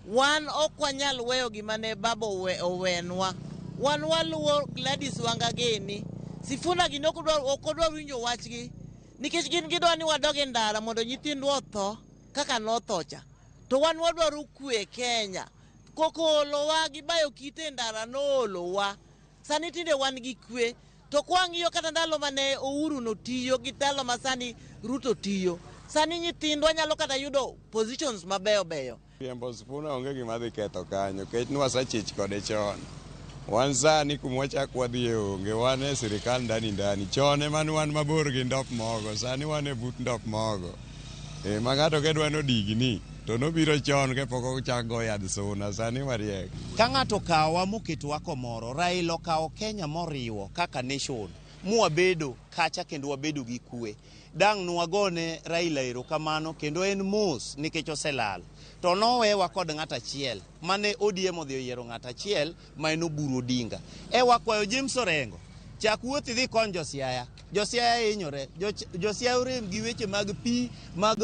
wan ok wanyal weyo gima ne baba owenwa. Wan waluwo Gladys Wanga gini. Sifuna gini ok odwa winjo wachgi nikech gin gidwa ni wadog e ndara mondo nyithindwa otho kaka notho cha. To wan wadwaro kwe Kenya. Koko olowa gi bayo kite e ndara noolowa. Sani tinde wan gi kwe. To kwang'iyo kata ndalo mane Uhuru notiyo gi ndalo ma sani Ruto tiyo. Sani nyithindwa nyalo kata yudo positions mabeyo beyo. Riembo Sifuna onge gima dhi ketho kanyo nikech nwasachich kode chon. Wan sani kumwachak wadhiye onge, wan e sirikal ndani ndani. Chon ema ne wan mabor gi ndop mogo, sani wan e but ndop mogo. E, ma ng'ato kedwa nodigni to nobiro chon kapok ochak go yadh suna, sani wariek. Ka ng'ato okawowa moketowa komoro, Raila okawo Kenya moriwo kaka nation mwabedo kacha kendo wabedo gi kwe. Dang' nwagone Raila erokamano kendo en mos nikech oselal. To nowewa kod ng'at achiel mane ODM odhi oyiero ng'at achiel ma en Oburu Odinga. E wakwayo James Orengo, chak wuoth idhi kony jo Siaya. Jo Siaya hinyore, jo Siaya orem gi weche mag pi, mag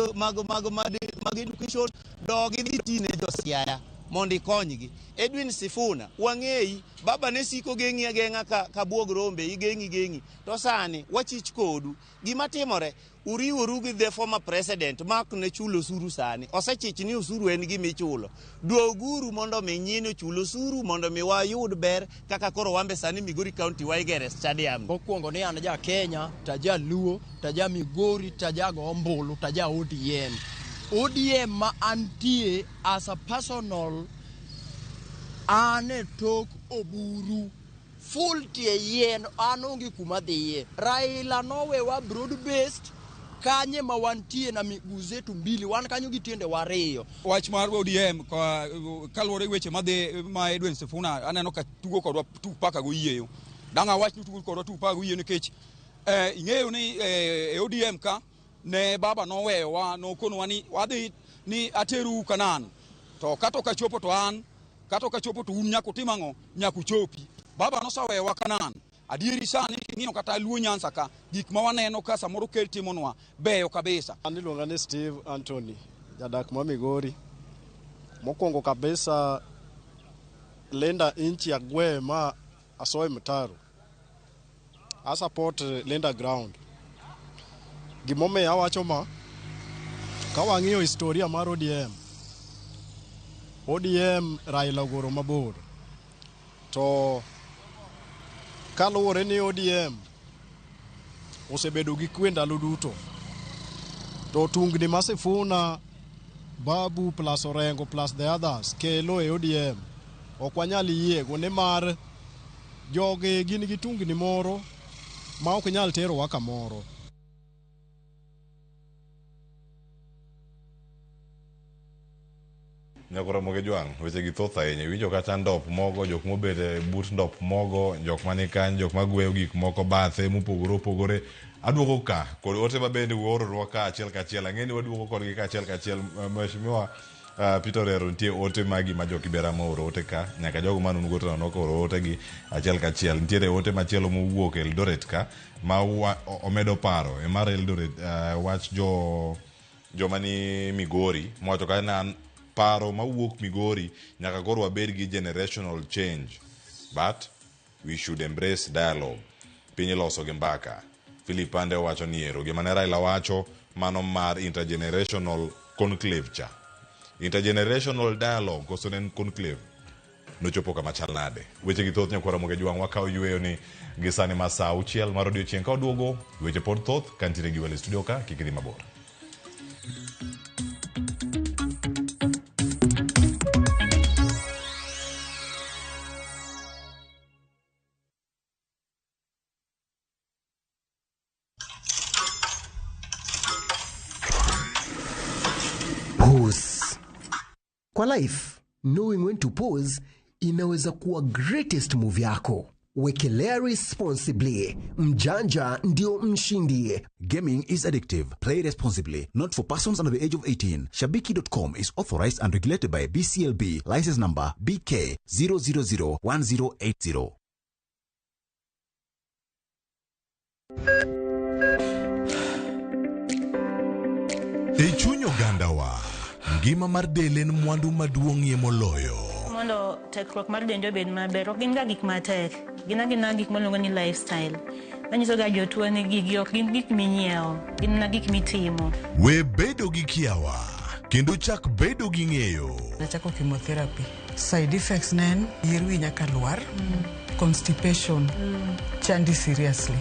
education, dog idhi tine jo Siaya. mondo ikonygi. Edwin Sifuna, wang'eyi, baba ne siko geng'i ageng'a ka, ka buog rombe, igeng'i geng'i. To sani wachich kodu. Gima timore, uriworu gi the former president ma ok ne chul osuru sani. Osechich ni osuru en gima ichulo. Duoguru mondo mi nyine ochul osuru mondo mi wayud ber kaka koro wambe sani Migori County waigere stadium. Mokwongo ni an ja Kenya, to aja Luo, to aja Migori, to aja go ombulu, to aja ODM. ODM ma antie as a personal an e tok Oburu. Full tie yien an onge kuma dhiye. Raila nowewa broad based kanye ma wantie na miguu zetu mbili wan kanyo gi tiende wariyo. Wach mar ODM kaluwore gi weche madhi ma Edwin Sifuna aneno ka tugo kodwa tuk paka goyieyo. Dang' awach ni tugo kodwa tuk paka goyieyo nikech ing'eyo ni e ODM ka ne baba noweyowa nokonowa ni wadhi ni ateru Kanan to kata ok achopo to an kata ok achopo to un nyaka utim ang'o nyaka uchopi. Baba noseweyowa Kanan. Adieri sani king'iyo kata Luo Nyanza ka gik ma waneno ka samoro ker timonwa beyo kabisa. An iluonga ni Steve Anthony, jadak ma Migori. Mokwongo kabisa Linda inchi agwe ma asoe mtaro. A support Linda ground. Gimomiyo awacho ma, ka wang'iyo historia mar ODM, ODM Raila ogoro mabor. To kaluwore ni ODM osebedo gi kwe ndalo duto, to tungni ma Sifuna, Babu plus Orengo plus the others kelo e ODM ok wanyal yiego nimar jogi gin gi tungni moro ma ok nyal terowa kamoro. Nyakoro Ramogi Jwang', weche gi thoth ahinya. Iwinjo kata ndop mogo, jok mobet e but ndop mogo, jok mani kanyo, jok magweyo gik moko bathe mopogore opogore. Aduogo ka kod ote ma bende uoronwa ka achiel kachiel. Ang'e ni waduogo kodgi ka achiel kachiel. Mheshimiwa Peter Orero, nitie ote magi ma jo Kibera mooro ote ka, nyaka jogo man un go to nok oro ote gi achiel kachiel. Nitiere ote machielo mowuok Eldoret ka ma omedo paro e mar Eldoret wach jo joma ni Migori mowacho ka na paro mawuok Migori nyaka koro wabed gi generational change but we should embrace dialogue. Piny iloso gi mbaka. Philip Pande owacho ni ero gima ne Raila wacho mano mar intergenerational conclave cha. Intergenerational dialogue koso ne en conclave nochopo kama chal nade? Weche gi thoth nyakwara Ramogi Jwang' wakawo yueyo ni gi sani ma saa auchiel mar odiochieng' ka oduogo weche pod thoth ka nitiere gi welo e studio ka kik idhi mabor. Pause. Kwa life, knowing when to pause inaweza kuwa greatest move yako. Wekelea responsibly. Mjanja ndio mshindi. Gaming is addictive. Play responsibly. Not for persons under the age of 18. Shabiki.com is authorized and regulated by BCLB. License number BK 0001080. E chuny ogandawa, ngima mar del en mwandu maduong'ie moloyo. Mondo tekruok mar dendi obed maber, ok gin ga gik matek. Gin agina gik miluongo ni lifestyle. Manyiso ga jotuo ni gigi ok gin gik minyiewo, gin mana gik mitimo. We bedo gi kiawa, kendo chak bedo gi ng'eyo. Nachako chemotherapy. Side effects ne en yier wi nyaka lwar, constipation, chandi seriously.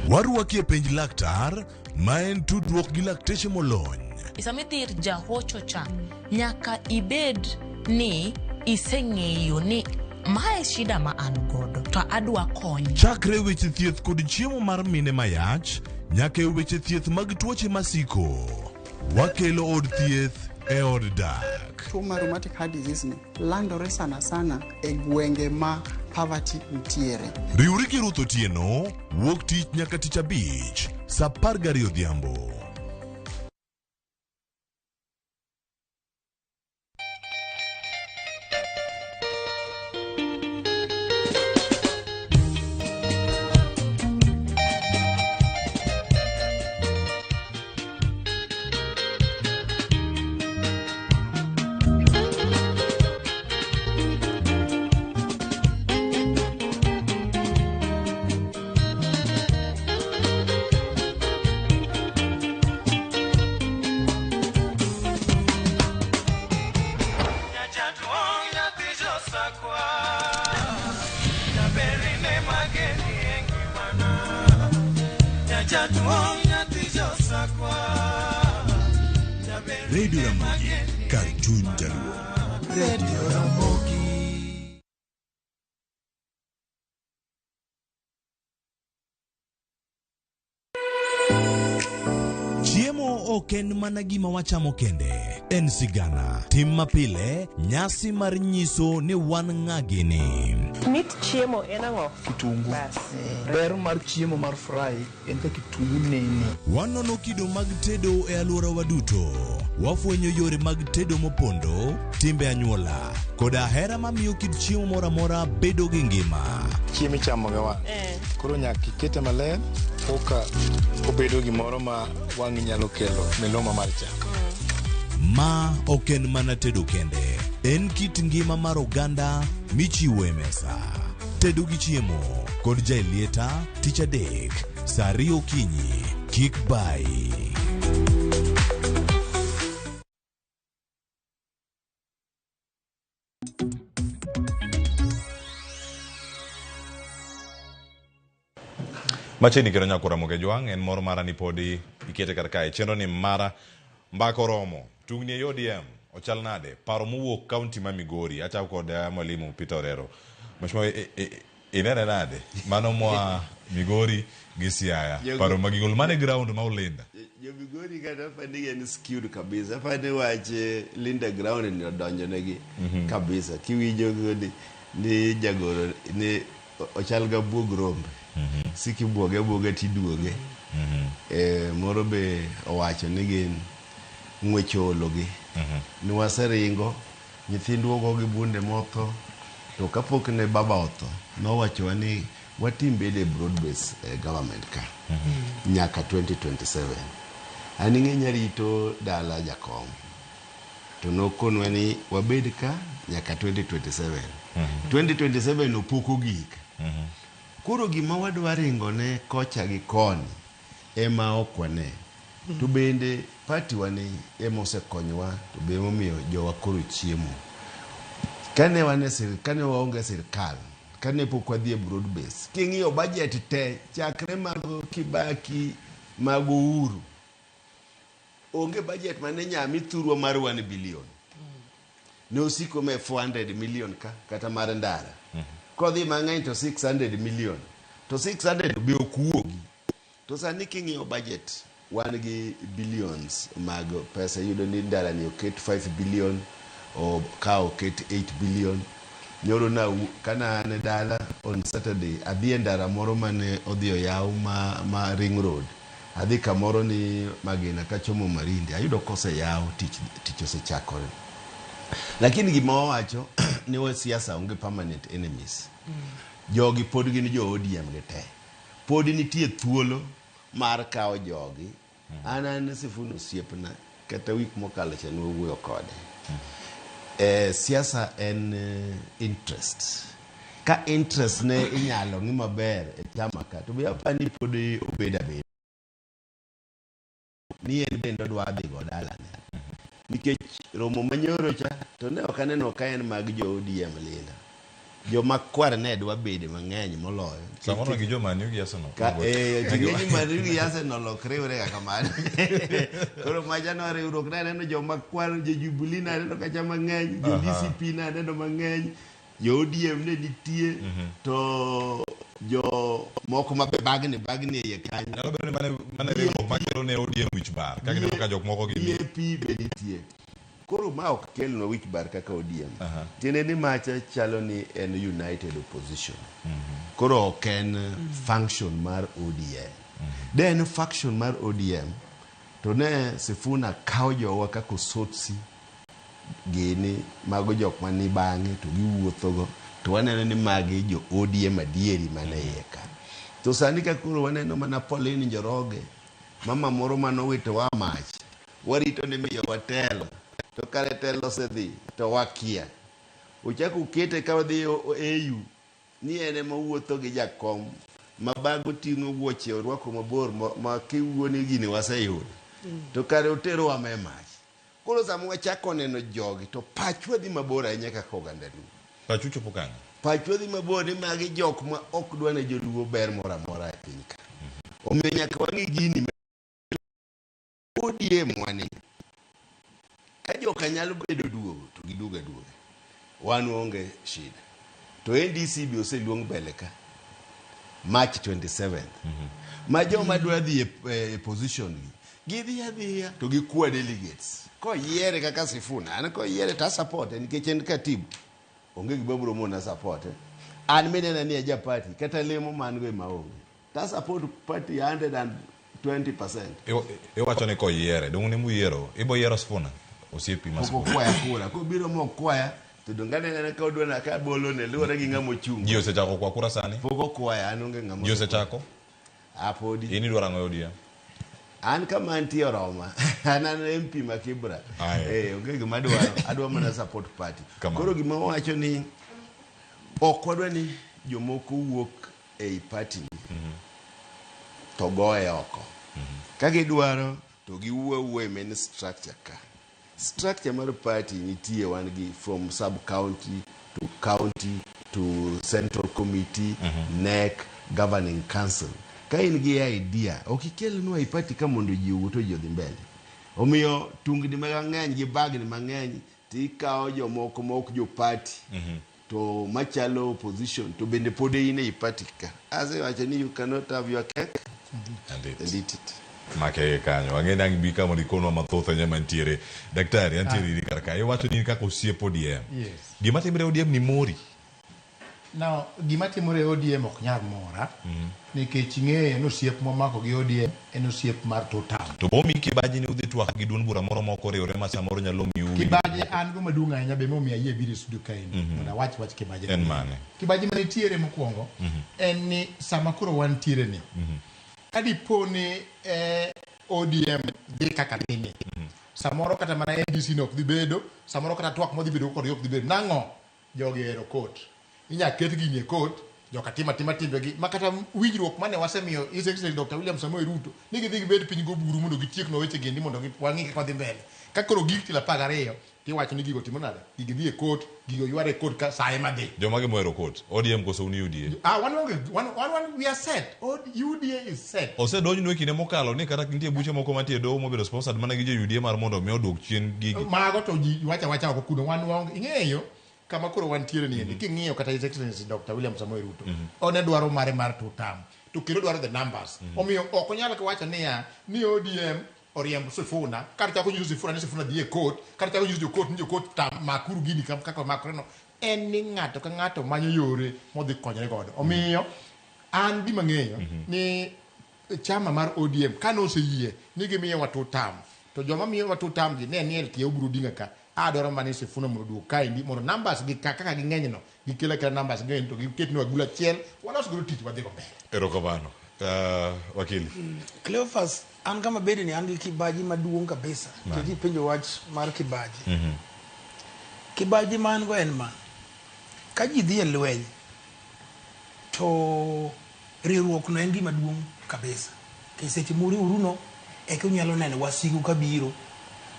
Warwaki e penj laktar, ma en tudruok gi lakteche molony. Sama idhi ir jahocho cha, nyaka ibed ni iseng'eyo ni mae shida ma an godo to adwa kony. Chakre weche thieth kod chiemo mar mine mayach, nyaka e weche thieth mag tuoche masiko. Wakelo od thieth e od dak. Tuo mar rheumatic heart disease ni landore sana sana e gwenge ma poverty nitiere. Riwri gi Ruth Otieno, wuok tich nyaka tich abich, saa 12 odhiambo. Jaduong' nyathi josakwa. Jaber Radio Ramogi, kar chuny jaluo. Radio Ramogi. Chiemo ok en mana gima wachamo kende, en sigana, tim mapile, nyasi mar nyiso ni wan ng'a gini. Mit chiemo en ang'o? Kitungu. Bas. Ber mar chiemo mar fry en ka kitungu nene. Wanono kido mag tedo e alworawa duto. Wafwenyo yore mag tedo mopondo, timbe anyuola, koda hera mamiyo kit chiemo moro amora bedo gi ngima. Chiemo ichamo gi wang'. Koro nyaka ikete maler koka obedo gimoro ma wang'i nyalo kelo miloma mar chak. Ma ok en mana tedo kende, en kit ngima mar oganda michiwo e mesa. Tedo gi chiemo kod Jaelieta tich adek saa ariyo okinyi. Kik bayi. Machiegni kendo nyako Ramogi Jwang' en mor mara ni podi ikete kar kae. Chenro ni mara mbaka oromo. Tungni e ODM ochal nade? Paro mowuok kaunti ma Migori. Achako kod mwalimu Peter Orero. Mheshimiwa inene nade? Mano moa Migori gi Siaya. Paro ma gigolo mane ground ma Olinda. Jo Migori kata apani en skewed kabisa. Apani wach Linda ground ni odonjo negi kabisa. Kiwinjo ni jagoro ni ochal ga buog rombe. Sik ibuoge abuoga tiduoge. Moro be owacho ni gin ng'wech oologi. Ni waseringo, nyithindwa ogo gi bunde motho. To kapok ne baba otho, nowachowa ni watim bede e broad base government ka. Nyaka 2027. An ing'e arito dala jakom. To nokonwa ni wabed ka nyaka 2027. 2027 pok ogik. Koro gima wadwa ringo ne kocha gi koni ema ok wane. To bende party wa ni ema osekonyowa to be emomiyo jowa koro chiemo. Kane wan e sir, kane waonge sirkal, kane pok wadhi e broad base, king'iyo budget te chakre mag Kibaki mag Uhuru, onge budget mane nyami thurwa mar 1 billion. Ne osiko me 400 million ka kata mar ndara. Kodhi mang'eny to 600 million. To 600 be ok wuogi. To sani king'iyo budget wan gi billions mag pesa iyudo ni ndara ni oket 5 billion o ka oket 8 billion. Nyoro na kana an e dala on Saturday adhi e ndara moro mane odhi oyaw ma ring road. Adhi kamoro ni Magina kachomo Marindi ayudo koseyaw tich osechakore. Lakini gima wawacho ni wa siasa onge permanent enemies. Jogi pod gin jo ODM gi te. Pod nitie thuolo mar kawo jogi. An Sifuna osiepna kata wik mokalo cha ne wawuoyo kode. Siasa en interest. Ka interest ne inyalo ng'i maber e chama ka to be apani pod obed abeda. Ni en bende odwa dhi go dalane. Nikech romo manyoro cha to ne ok aneno ka en mag jo ODM lila. Joma kwar ne dwa bede mang'eny moloyo. Samoro gi joma new gi Arsenal. Ka ting'eni Man U gi Arsenal ok riwre ga kamano. Koro macha no riwruok ne aneno joma kwar, jo Jubilee ne aneno kacha mang'eny, jo DCP ne aneno mang'eny, jo ODM ne nitie, to jo moko ma be bagni bagni e iye kanyo. Nyalo bedo ni mane riwruok makelo ne ODM wich bar. Ka gineno ka jok moko gin DAP be nitie. Koro ma ok kelnwa wich bar kaka ODM. Tiende ni macha chalo ni en united opposition. Koro ok en function mar ODM. De en faction mar ODM, to ne Sifuna kawo jowa kaka Osotsi gini mago jok mani bang'e to giwuothogo to waneno ni magi jo ODM adieri mane iye ka. To sani ka koro waneno mana Pauline Njoroge, mama moro manowitowa mach, warito ni miyowa telo, to kare telo osedhi to wakia. Ochako okete ka wadhi AU ni en ema owuotho gi jakom ma bag oting'o wuoche orwako mabor ma kiwuo ni gini waseyudo to kare oterowa ma e mach. Koro sama wachako neno jogi to pachwa dhi mabor ahinya kaka oganda Luo. Pachu chopo kanye? Pachwa dhi mabor ni magi jok ma ok dwa ne joluo ber moro amora e piny ka. Omiyo nyaka wang'i gini ma ODM wani. Ka joka nyalo bedo duogo to giduogo aduoga. Wan waonge shida. To NDC be oseluong mbele ka. March 27th. Ma joma dwa dhi e, e position gi, gidhi adhiya to gikwa delegates. Koyiere kaka Sifuna, an koyiere to asupporte nikech en katibu. Onge gima biro mona supporte. An minena ni aja party, kata lemo ma an go ema onge. To support party 120%. Iwacho ni koyiere, dong' ne muyiero, ibo yiero Sifuna? Osiepi ma Pok Sifuna. okwaya kura. Kobiro mokwaya, to donge aneno ka odwa na ka bolone luwore gi ng'ama ochung'. Ji osechako kwa kura sani? Pok okwaya, an onge ng'ama Ji osechako? Ah, podi. In idwaro ang'o e ODM? An kama antie oroma. An an MP ma Kibra. Aye. Eh, onge gima adwaro. Adwa mana support party. Kamano. Koro gima wawacho ni ok wadwa ni jomoko wuok ei party ni to goye oko. Ka gidwaro to giwuo awuoya e main structure ka. Structure mar party nitie wan gi from sub county to county to central committee, NEC, governing council. Ka in gi idea, ok ikelnwa e party ka mondo ji owuo to ji odhi mbele. Omiyo tungni mang'eny gi bagni mang'eny tikawo jomoko ma ok jo party to machalo opposition to bende pod in ei party ka. Asewacho ni you cannot have your cake and eat it. Make kanyo. Ang'e ni ang' bi ka mondo ikonwa mathoth ahinya mantiere. Daktari, antiere iri kar ka. Iwacho ni in kaka osiep ODM. Yes. Gima timre e ODM ni mori. Now, gima timore e ODM ok nyal mora nikech ing'eyo ni osiep mwamako gi ODM en osiep mar two term. To bomi kibaji ni udhi twak gi duond bura moro ma ok oriwore ma samoro nyalo miu winjruok. Kibaji an go maduong' ahinya be momiyo ayie biro e studio kaendi mondo awach wach kibaji. En mane? Kibaji manitiere mokwongo en ni sama koro wantiere ni ka dipo ni eh, ODM dhi kaka dhi ni samoro kata mana NDC no ok dhi bedo samoro kata twak modhi bedo kodgi ok dhi bedo nang'o jogi ohero court inya ket gini e court joka timo atima timbegi ma kata winjruok mane wasemiyo His Excellency Dr. William Samoei Ruto ni gidhi gibed piny goburu mondo gitieknwa weche gendi mondo wang'i kaka wadhi mbele ka koro gik tielo 12 tiwacho ni gigo timo nade gigi dhi e court gigo yware e court ka sa ema dhi Jomage mohero court? ODM koso un UDA? ah wan onge wan wan, wan we are set UDA is set Osedonjnu e kinde mokalo ni kata nitie buche moko mantie e doho mobedo sponsored mana gi jo UDA mar mondo mi oduok chien gigi. Mago to ji wacho awacha oko kuno wan waonge ing'eyo kama koro wantiere ni endi king'iyo kata His Excellency Dr. William Samoei Ruto one dwaro mare mar two term to kendo dwaro the numbers omiyo ok onyal wacho niya ni ODM oriemb Sifuna kata chako nyiso Sifuna ni Sifuna dhi e court kata chako nyiso jo court ni jo court tam makuru gini kaka omakore no en ni ng'ato ka ng'ato manyo yore modhi konyore godo omiyo an gima ng'eyo ni chama mar ODM kane oseyie ni gimiyowa two term to joma miyowa two term gi ne nie tie Oburu Odinga ka adwaro mana ni Sifuna mondo oduog kaendi mondo numbers gi ka kaka ging'eny no gikel akela numbers gi to giketnwa agulu achiel walos godo tich wadhi go mbele. Erokamano. Wakili. Cleophas, an kama bede ni an gi kibaji maduong' kabisa. Nikech ipenjo wach mar kibaji. Kibaji ma an go en ma. Ka ji dhi e lweny, to riwruok no en gima duong' kabisa. Nikech seche muriwru no, eka unyalo neno wasigu kabiro,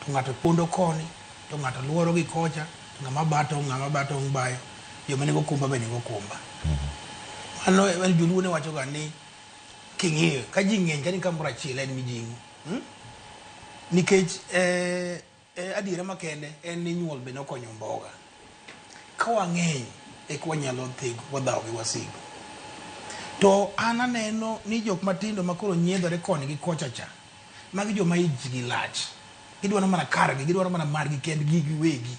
to ng'ato pondo koni, to ng'ato luoro gi kocha, to ng'ama ba tong', ng'ama ba tong' bayo, joma nigo kumba be nigo kumba. Mano en joluo ne wacho ga ni king'iyo ka ji ng'eny ka ni kamoro achiel en mijing'o. Nikech adiera makende en ni nyuol be nokonyo mboga. Ka wang'eny eka wanyalo thigo wadhawo gi wasigu. To an aneno ni jok matindo ma koro nyiedhore koni gi kocha cha, magi joma ijgi lach. Gidwaro mana kargi, gidwaro mana margi kendgi giwegi.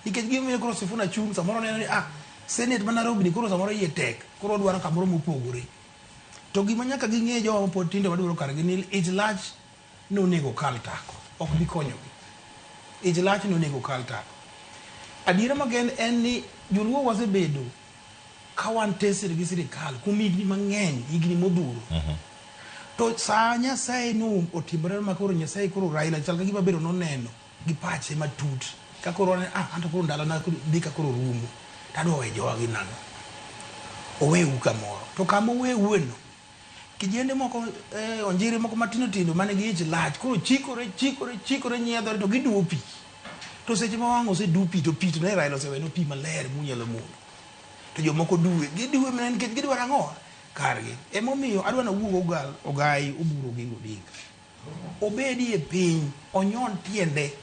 Nikech gimomiyo koro Sifuna chung' samoro neno ni ah, Senate ma Nairobi ni koro samoro iye tek, koro odwaro kamoro mopogore. To gima nyaka ging'e jowa mapod tindo madwaro kargi ni ich lach nonego kal tako, ok bi konyogi. Ich lach nonego kal tako. Adiera makende en ni joluo wasebedo ka wan tested gi sirikal kuom higni mang'eny, higni modhuro. To saa Nyasaye no otimore ma koro Nyasaye koro Raila chal ka gima bedo noneno gi pache matut ka koro oneno ah anto koro ndalona dhi ka koro rumo to adwa weyo jowa gi nang'o. Oweu kamoro. To kama oweueno, kijende moko onjiri moko matindo tindo mane gi ich lach koro chikore chikore chikore nyiedhore to giduwo pi. To seche ma wang' osedu pi to pi to ne Raila osewenu pi maler munyalo modho. To jomoko duwe, giduwe mana nikech gidwaro ang'o? kargi. Emomiyo adwa nawuog ogal Ogai Oburu Oginga Odinga. Obedi e piny, onyon tiende.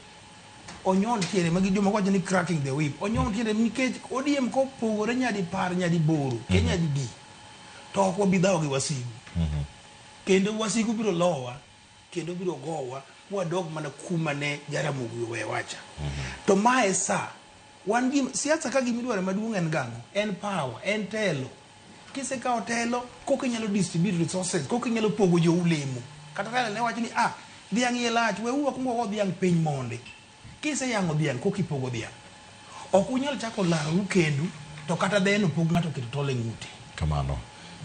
Onyon tiende, magi joma wacho ni cracking the whip. Onyon tiende nikech ODM kopogore nyadi par, nyadi boro, ke nyadi di. To ok wabi dhawo gi wasigu. Kendo wasigu biro lowa, kendo biro gowa, wadog mana kuma ne Jaramogi owewacha. To mae sa, wan gi siasa ka gimidwaro maduong' en gang'o? En power, en telo. Kisekawo telo, koka inyalo distribute resources, koka inyalo pogo jou lemo. Kata Raila ne wacho ni, ah, dhiang' iye lach, weuru wakwong wago dhiang' piny mondi. Kiseyang'o dhiang', koka ipogo dhiang'. Ok unyal chako laroru kendu, to kata dheno pok ng'ato oketo tol e ng'ute. Kamano.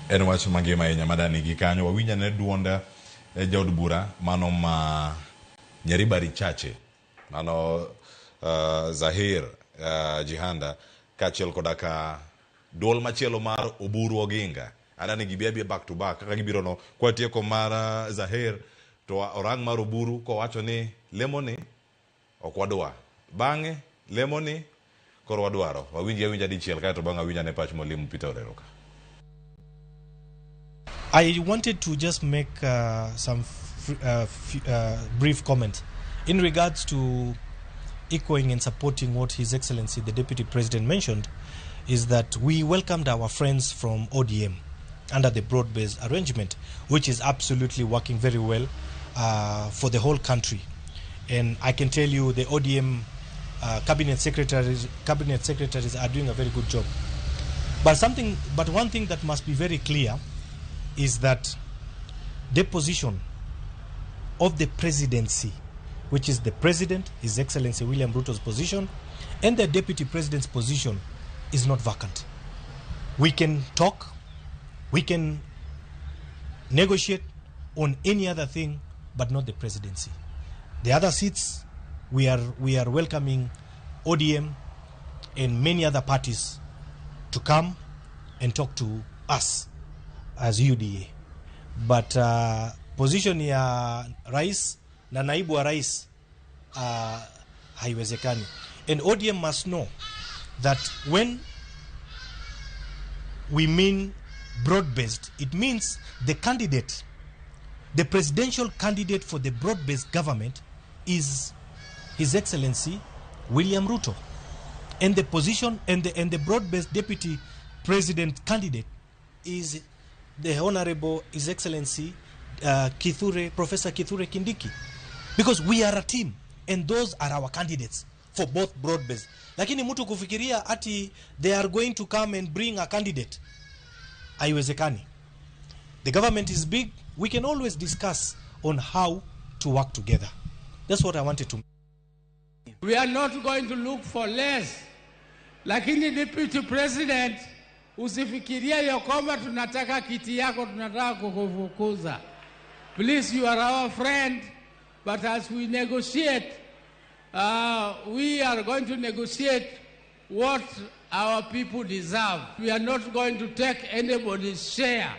En wach mangima ahinya madani gi kanyo. Wawinj ane duond jaod bura mano ma Nyaribari Chache. Mano Zahir Jihanda kaachiel koda ka duol machielo mar Oburu Oginga. Adani gibi abia back to back kaka gibiro no. Kwatieko mar Zahir to orang mar Oburu kowacho ni lemo ni ok wadwa. Bang'e lemo ni koro wadwaro. Wawinji awinja dichiel kaeto bang'e awinj ane pach Mwalimu Peter Orero ka. I wanted to just make some brief comment in regards to echoing and supporting what His Excellency the Deputy President mentioned, is that we welcomed our friends from ODM under the broad-based arrangement, which is absolutely working very well for the whole country. And I can tell you the ODM cabinet secretaries are doing a very good job. But one thing that must be very clear is that the position of the presidency, which is the president, His Excellency William Ruto's position, and the deputy president's position is not vacant. We can talk, we can negotiate on any other thing, but not the presidency. The other seats, we are welcoming ODM and many other parties to come and talk to us as UDA. But position ya rais na naibu wa rais haiwezekani. And ODM must know that when we mean broad-based, it means the candidate, the presidential candidate for the broad-based government is His Excellency William Ruto. And the position and the broad-based deputy president candidate is the Honorable His Excellency Professor Kithure Kindiki. Because we are a team and those are our candidates for both broad-based. Lakini mtu kufikiria ati they are going to come and bring a candidate, haiwezekani. The government is big. We can always discuss on how to work together. That's what I wanted to. We are not going to look for less. Lakini Deputy President, usifikiria ya kwamba tunataka kiti yako, tunataka kukufukuza. Please, you are our friend, but as we negotiate, we are going to negotiate what our people deserve. We are not going to take anybody's share.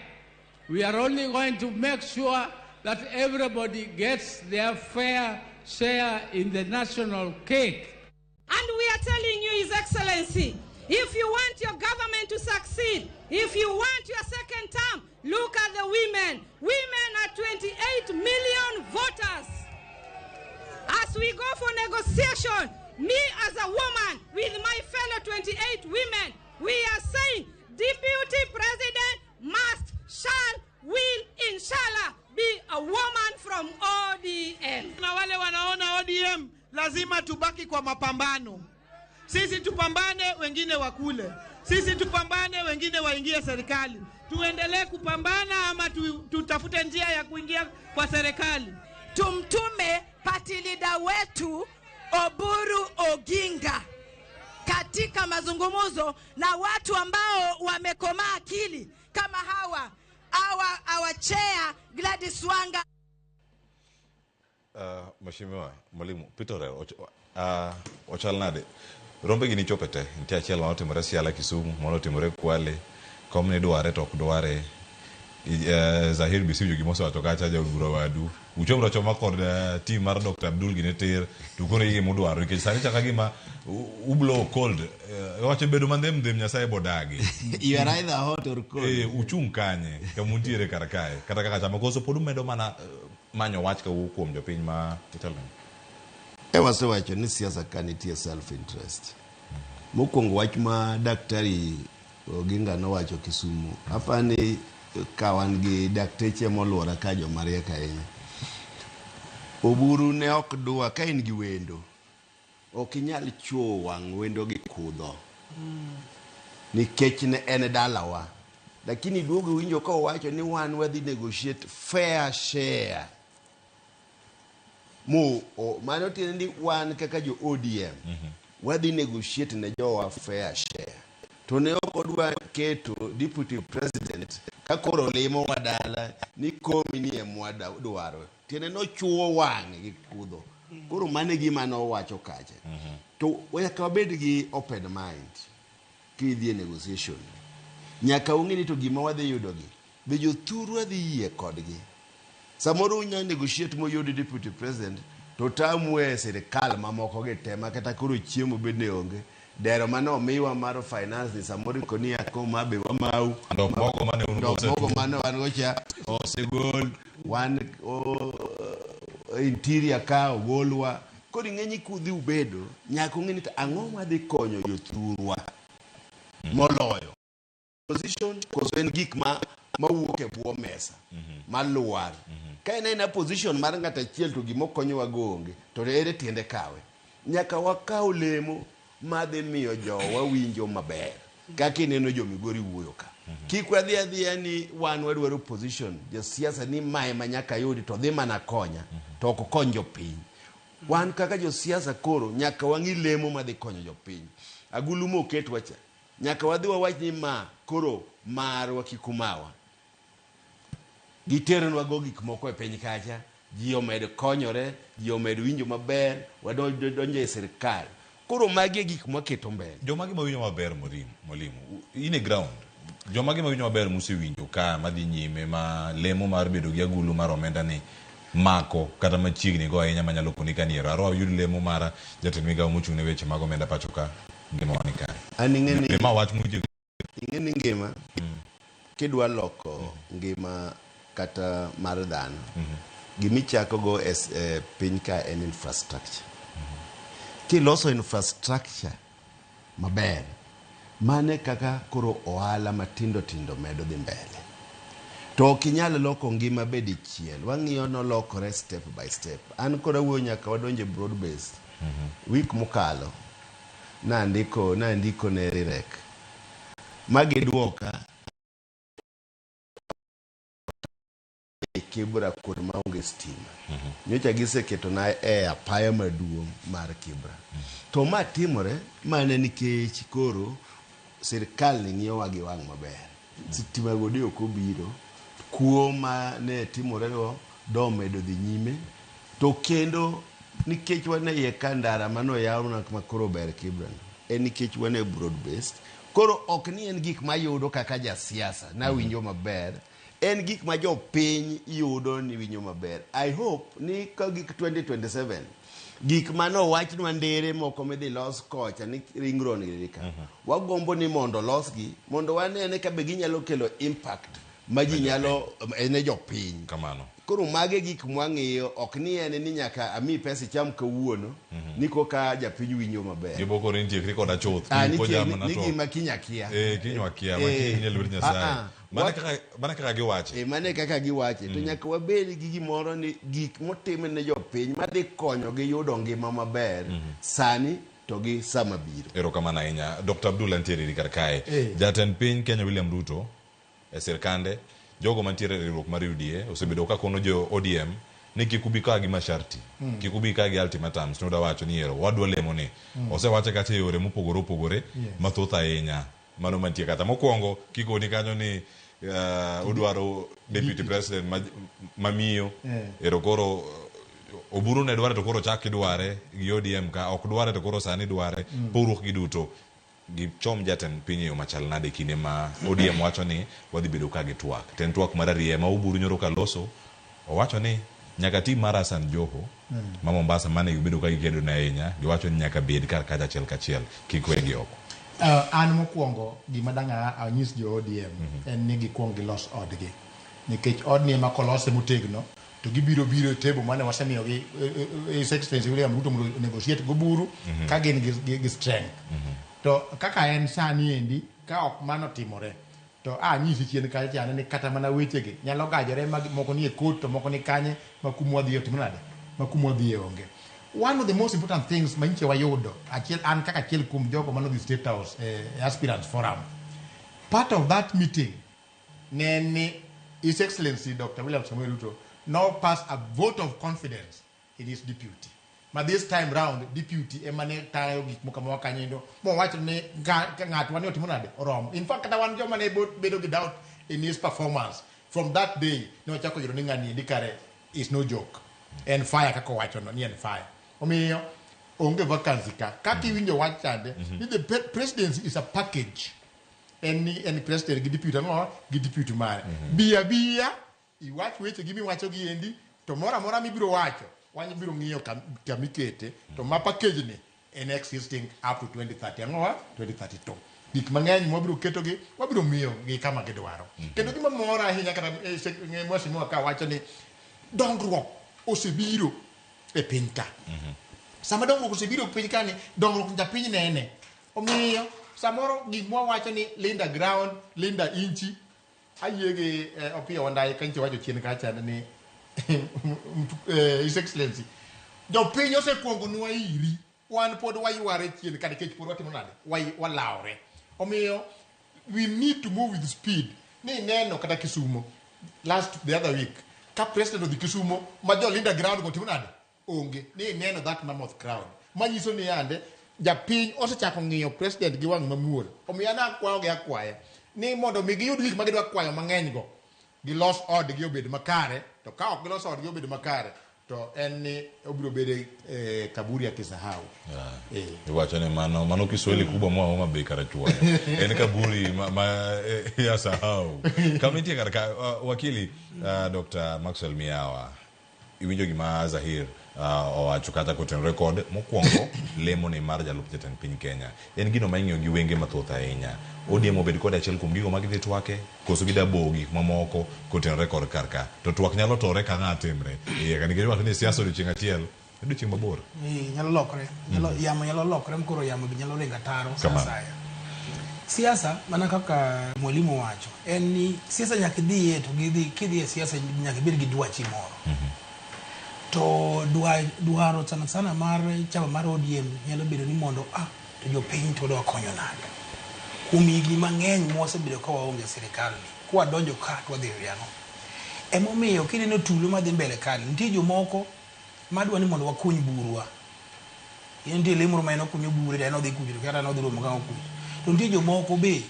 We are only going to make sure that everybody gets their fair share in the national cake. And we are telling you, His Excellency, if you want your government to succeed, if you want your second term, look at the women. Women are 28 million voters. As we go for negotiation, me as a woman with my fellow 28 women, we are saying Deputy President must, shall, will, inshallah, be a woman from ODM. Na wale wanaona ODM lazima tubaki kwa mapambano. Sisi tupambane, wengine wakule. Sisi tupambane, wengine waingie serikali. Tuendelee kupambana ama tutafute njia ya kuingia kwa serikali. Tumtume party leader wetu Oburu Oginga katika mazungumzo na watu ambao wamekomaa akili kama hawa our chair Gladys Wanga. Mheshimiwa Mwalimu Peter Orero, ochal nade? Rombe gini chopete, nitie achiel manotimore Siala Kisumu, manotimore Kwale, kom ni dware to ok dware. Zahir Bisiwinjo gima osewacho kacha jaod bura wadu. Uchomra choma kod team mar Dr. Abdul gine tir to koro gima udwaro nikech sani chaka gima ublow cold. Wacho bedo mandhem dhem Nyasaye bodagi. You are either hot or cold. Uchung' kanye kama untiere kar kae kata kaka chama koso pod umedo mana manyo wach kawuok kuom jopiny ma itelo. Wasewacho ni siasa ka nitie self interest. Mokwongo wach ma daktari Oginga nowacho Kisumu. Apani ka wan gi dakteche moluora ka joma riek ahinya. Oburu ne ok dwa ka in gi wendo. Ok inyal chuowo wang' wendo gi kudho. Nikech ne en dalawa. Lakini duogo winjo ka owacho ni wan wadhi negotiate fair share. Mano tiende ni wan kaka jo ODM wadhi negotiate ne jowa fair share. To ne ok odwa keto deputy president ka koro limo wa dala ni komi ni emwa dwaro. Tiende nochuo wang'e gi kudho. Koro mano e gima nowacho kacha. To nyaka wabed gi open mind kidhi e negotiation. Nyaka ung'e ni to gima wadhi yudogi be jothurwa dhi yie kodgi. Samoro unya negotiate moyud deputy president to tamu e sirikal mamoko gi te makata koro chiemo bende onge. Dero mane omiwa mar finance ni samoro koni ako ma be wamau. Ndok mogo mane un go mane wan go cha osegol wan interior ka ogolwa. Koro ing'e kudhi ubedo nyaka ung'e ni to ang'o madhi konyo jothurwa moloyo position koso en gik ma mawuok e bwo mesa malwar. Ka en aena position mar ng'ato achiel to gima okonyowa go onge to ere tiende kawe. Nyaka wakaw lemo madhi miyo jowa winjo maber kaka ineno jo Migori wuoyo ka. Kik wadhi adhiya ni wan wadwaro position josiasa ni mae ma nyaka yudi to dhi mana konya to ok okony jopiny. Wan kaka josiasa koro nyaka wang'i lemo madhi konyo jopiny. Agulu moketwa cha nyaka wadhi wawach ni ma koro marwa kik umawa. Giteronwa go gik moko e piny kacha, ji omed konyore, ji omed winjo maber, wadonjo e sirikal. Koro magi e gik mwaketo mbele. Joma gima winjo maber Mwalimu, in e ground. Joma gima winjo maber musewinjo ka madhi nyime ma lemo mar bedo gi agulu mar omenda ni mako kata machiegni go ahinya manyalo koni ka niero. Arwa yud lemo mar jatend migawo mochung' ne weche mag omenda pacho ka ngima wa ni kare. An ing'e ni Ma wach mowinjo ing'e ni ngima kidwa loko ngima kata mar dhano gimichako go e piny ka en infrastructure. Kiloso infrastructure maber, mane kaka koro ohala matindo tindo medo dhi mbele. To ok inyal loko ngima be dichiel. Wang'iyo nolokore step by step. An kod awuoyo nyaka wadonje broad based. Week mokalo nandiko ne Rirek. Magiduoka e Kibra kuond maonge stima. Nyocha giseketona e apaya maduong' mar Kibra. To ma timore mana nikech koro sirikal ni ng'iyowa gi wang' maber. Sitima go de ok obiro. Kuo ma ne timore go domedo dhi nyime. To kendo nikech wan e iye ka ndara manoyawna ma koro ber Kibra no, en nikech wan e broad based. Koro ok ni en gik mayudo kaka jasiasa nawinjo maber. En gik ma jopiny yudo ni winjo maber. I hope ni ka gik 2027 gik manowachnwa ndere moko midhi los kocha ni ring road gi ka. Wagombo ni mondo losgi mondo wanene ka be ginyalo kelo impact ma ji nyalo ne jopiny. Kamano. Koro mage gik mwang'iyo ok ni en ni nyaka ami pesa icham kawuono ni koka japiny winjo maber. Giboko koro intiekri koda chuth. Ah, ni gima kinyakia. Kinywakia ma kiny lwet Nyasaye. Mane kaka giwache. Mane kaka giwache. To nyaka wabed gi gimoro ni gik motim ne jopiny madhi konyogi yudo ngima maber sani to gi sama biro. Erokamano ahinya. Dr. Abdul antiere kar kae. Jatend piny Kenya William Ruto e sirkande jogo mantiere e riwruok mar UDA osebedo ka kono jo ODM ni kik ubi ka gi masharti, kik ubi ka gi ultimatums noda wacho ni ero wadwa lemo ni. Osewache kacha e yore mopogore opogore mathoth ahinya. Mano mantie kata mokwongo kikoni kanyo ni udwaro deputy president mamiyo ero koro Oburu ne dware to koro chak idware gi ODM ka ok dware to koro sani dware pogruok gi duto. Gichom jatend piny e yo machal nade kinde ma ODM wacho ni wadhi bedo ka gi twak. To en twak mar ariya ma Oburu nyoro ka loso, owacho ni nyaka tim mar Hassan Joho ma Mombasa mane gibedo ka gikedo ne ahinya, giwacho ni nyaka bed kar kacha achiel kachiel, kik wegi oko. An mokwongo gima dang' anyis jo ODM en ni gikwong gilos odgi. Nikech odni ema kolose motegno to gibiro biro e table mane wasemiyogi His Excellency William Ruto mondo negotiate goburu ka gin gi strength. To kaka en sani endi ka ok mano timore to a nyisi chien kacha chande ni kata mana wechegi nyalo gajore ma moko ni e court to moko ni kanye ma kuma wadhiye otimo nade ma kuma wadhiye onge. One of the most important things ma nyiche wayudo achiel an kaka achiel kuom jogo manodhi State House e Aspirants Forum. Part of that meeting ne en ni His Excellency Dr. William Samoei Ruto no pass a vote of confidence in his deputy. Ma this time round deputy ema ne tayo gik moko ma kanyo endo mowacho ni ng'atwa ni otimo nade oromo. In fact kata wan joma ne bedo gi doubt in his performance from that day ne wachako yudo ni ng'ani endi kare is no joke. En fire kaka owacho no ni en fire. Omiyo onge vacancy ka. Kaka iwinjo wach chande ni the presidency is a package. En ni en president gi deputy ang'o gi deputy mare. Bi abiya iwach weche gi miwacho gi endi to moro amora mibiro wacho wan biro ng'iyo kamikete to ma package ni en existing up to 2030 ang'o 2032. Gik mang'eny mwabiro ketogi wabiro miyo gi kama gidwaro. Kendo gima mora ahinya kata mheshimiwa ka wacho ni dongruok osebiro e piny ka. Sama dongruok osebiro e piny ka ni dongruok japiny nene. Omiyo samoro gik mwawacho ni linda ground, linda inchi, ayie gi Opiyo Wandayi ka nyicha wacho chien kacha ni His Excellency jopiny osekuongonwa iri wan pod wayware chien ka nikech pod watimo nade walawre. Omiyo we need to move with speed. Ni neno kata Kisumo last the other week ka president odhi Kisumo ma jo linda ground go timo nade onge. Ni neno that mammoth crowd manyiso ni yande japiny osechako ng'iyo president gi wang' mamuol. Omiyo an akwayo gi akwaya ni mondo mi giyud gik ma gidwa kwayo mang'eny go gilos odgi obed makare, to ka ok gilos odgi obed makare to en ni obiro bedo e kaburi ya kisahau. Iwacho ni mano Kiswahili kubwa moa Homa Bay Karachuonyo. En kaburi ma ya sahau. Kama nitie kar ka wakili Dr. Maxwell Miyawa, iwinjo gima Zahir owacho kata kotenore kod mokwongo lemo ni mar jalup jatend piny Kenya. En gino ma ing'iyo gi wenge mathoth ahinya. ODM obed kod achiel kuom gigo ma gidhi twake koso gida bo gik mamoko kotenore kod kar ka. To twak nyalo tore ka ng'a timre. Iye ka nikech wacho ni siasa odiochieng' achiel, odiochieng' mabor. Nyalo lokore. Yamo nyalo lokore koro yamo be nyalo ringo ataro sa asaya. Siasa mana kaka mwalimu wacho en ni siasa nyaka idhiye to gidhi kidhi e siasa nyaka ibed gi dwachi moro. To dwaro sana sana mar chama mar ODM nyalo bedo ni mondo to jopiny to dwa konyo nade. Kuom higni mang'eny mwasebedo ka waonge sirikal ni, kwadonjo ka to wadhi yudo ang'o? Emomiyo kineno tulo madhi mbele kani, nitie jomoko madwa ni mondo wakuny burwa. Nitie le moro ma en okunyo bure to en odhi kucho to kata en odhi romo ka okucho. To nitie jomoko be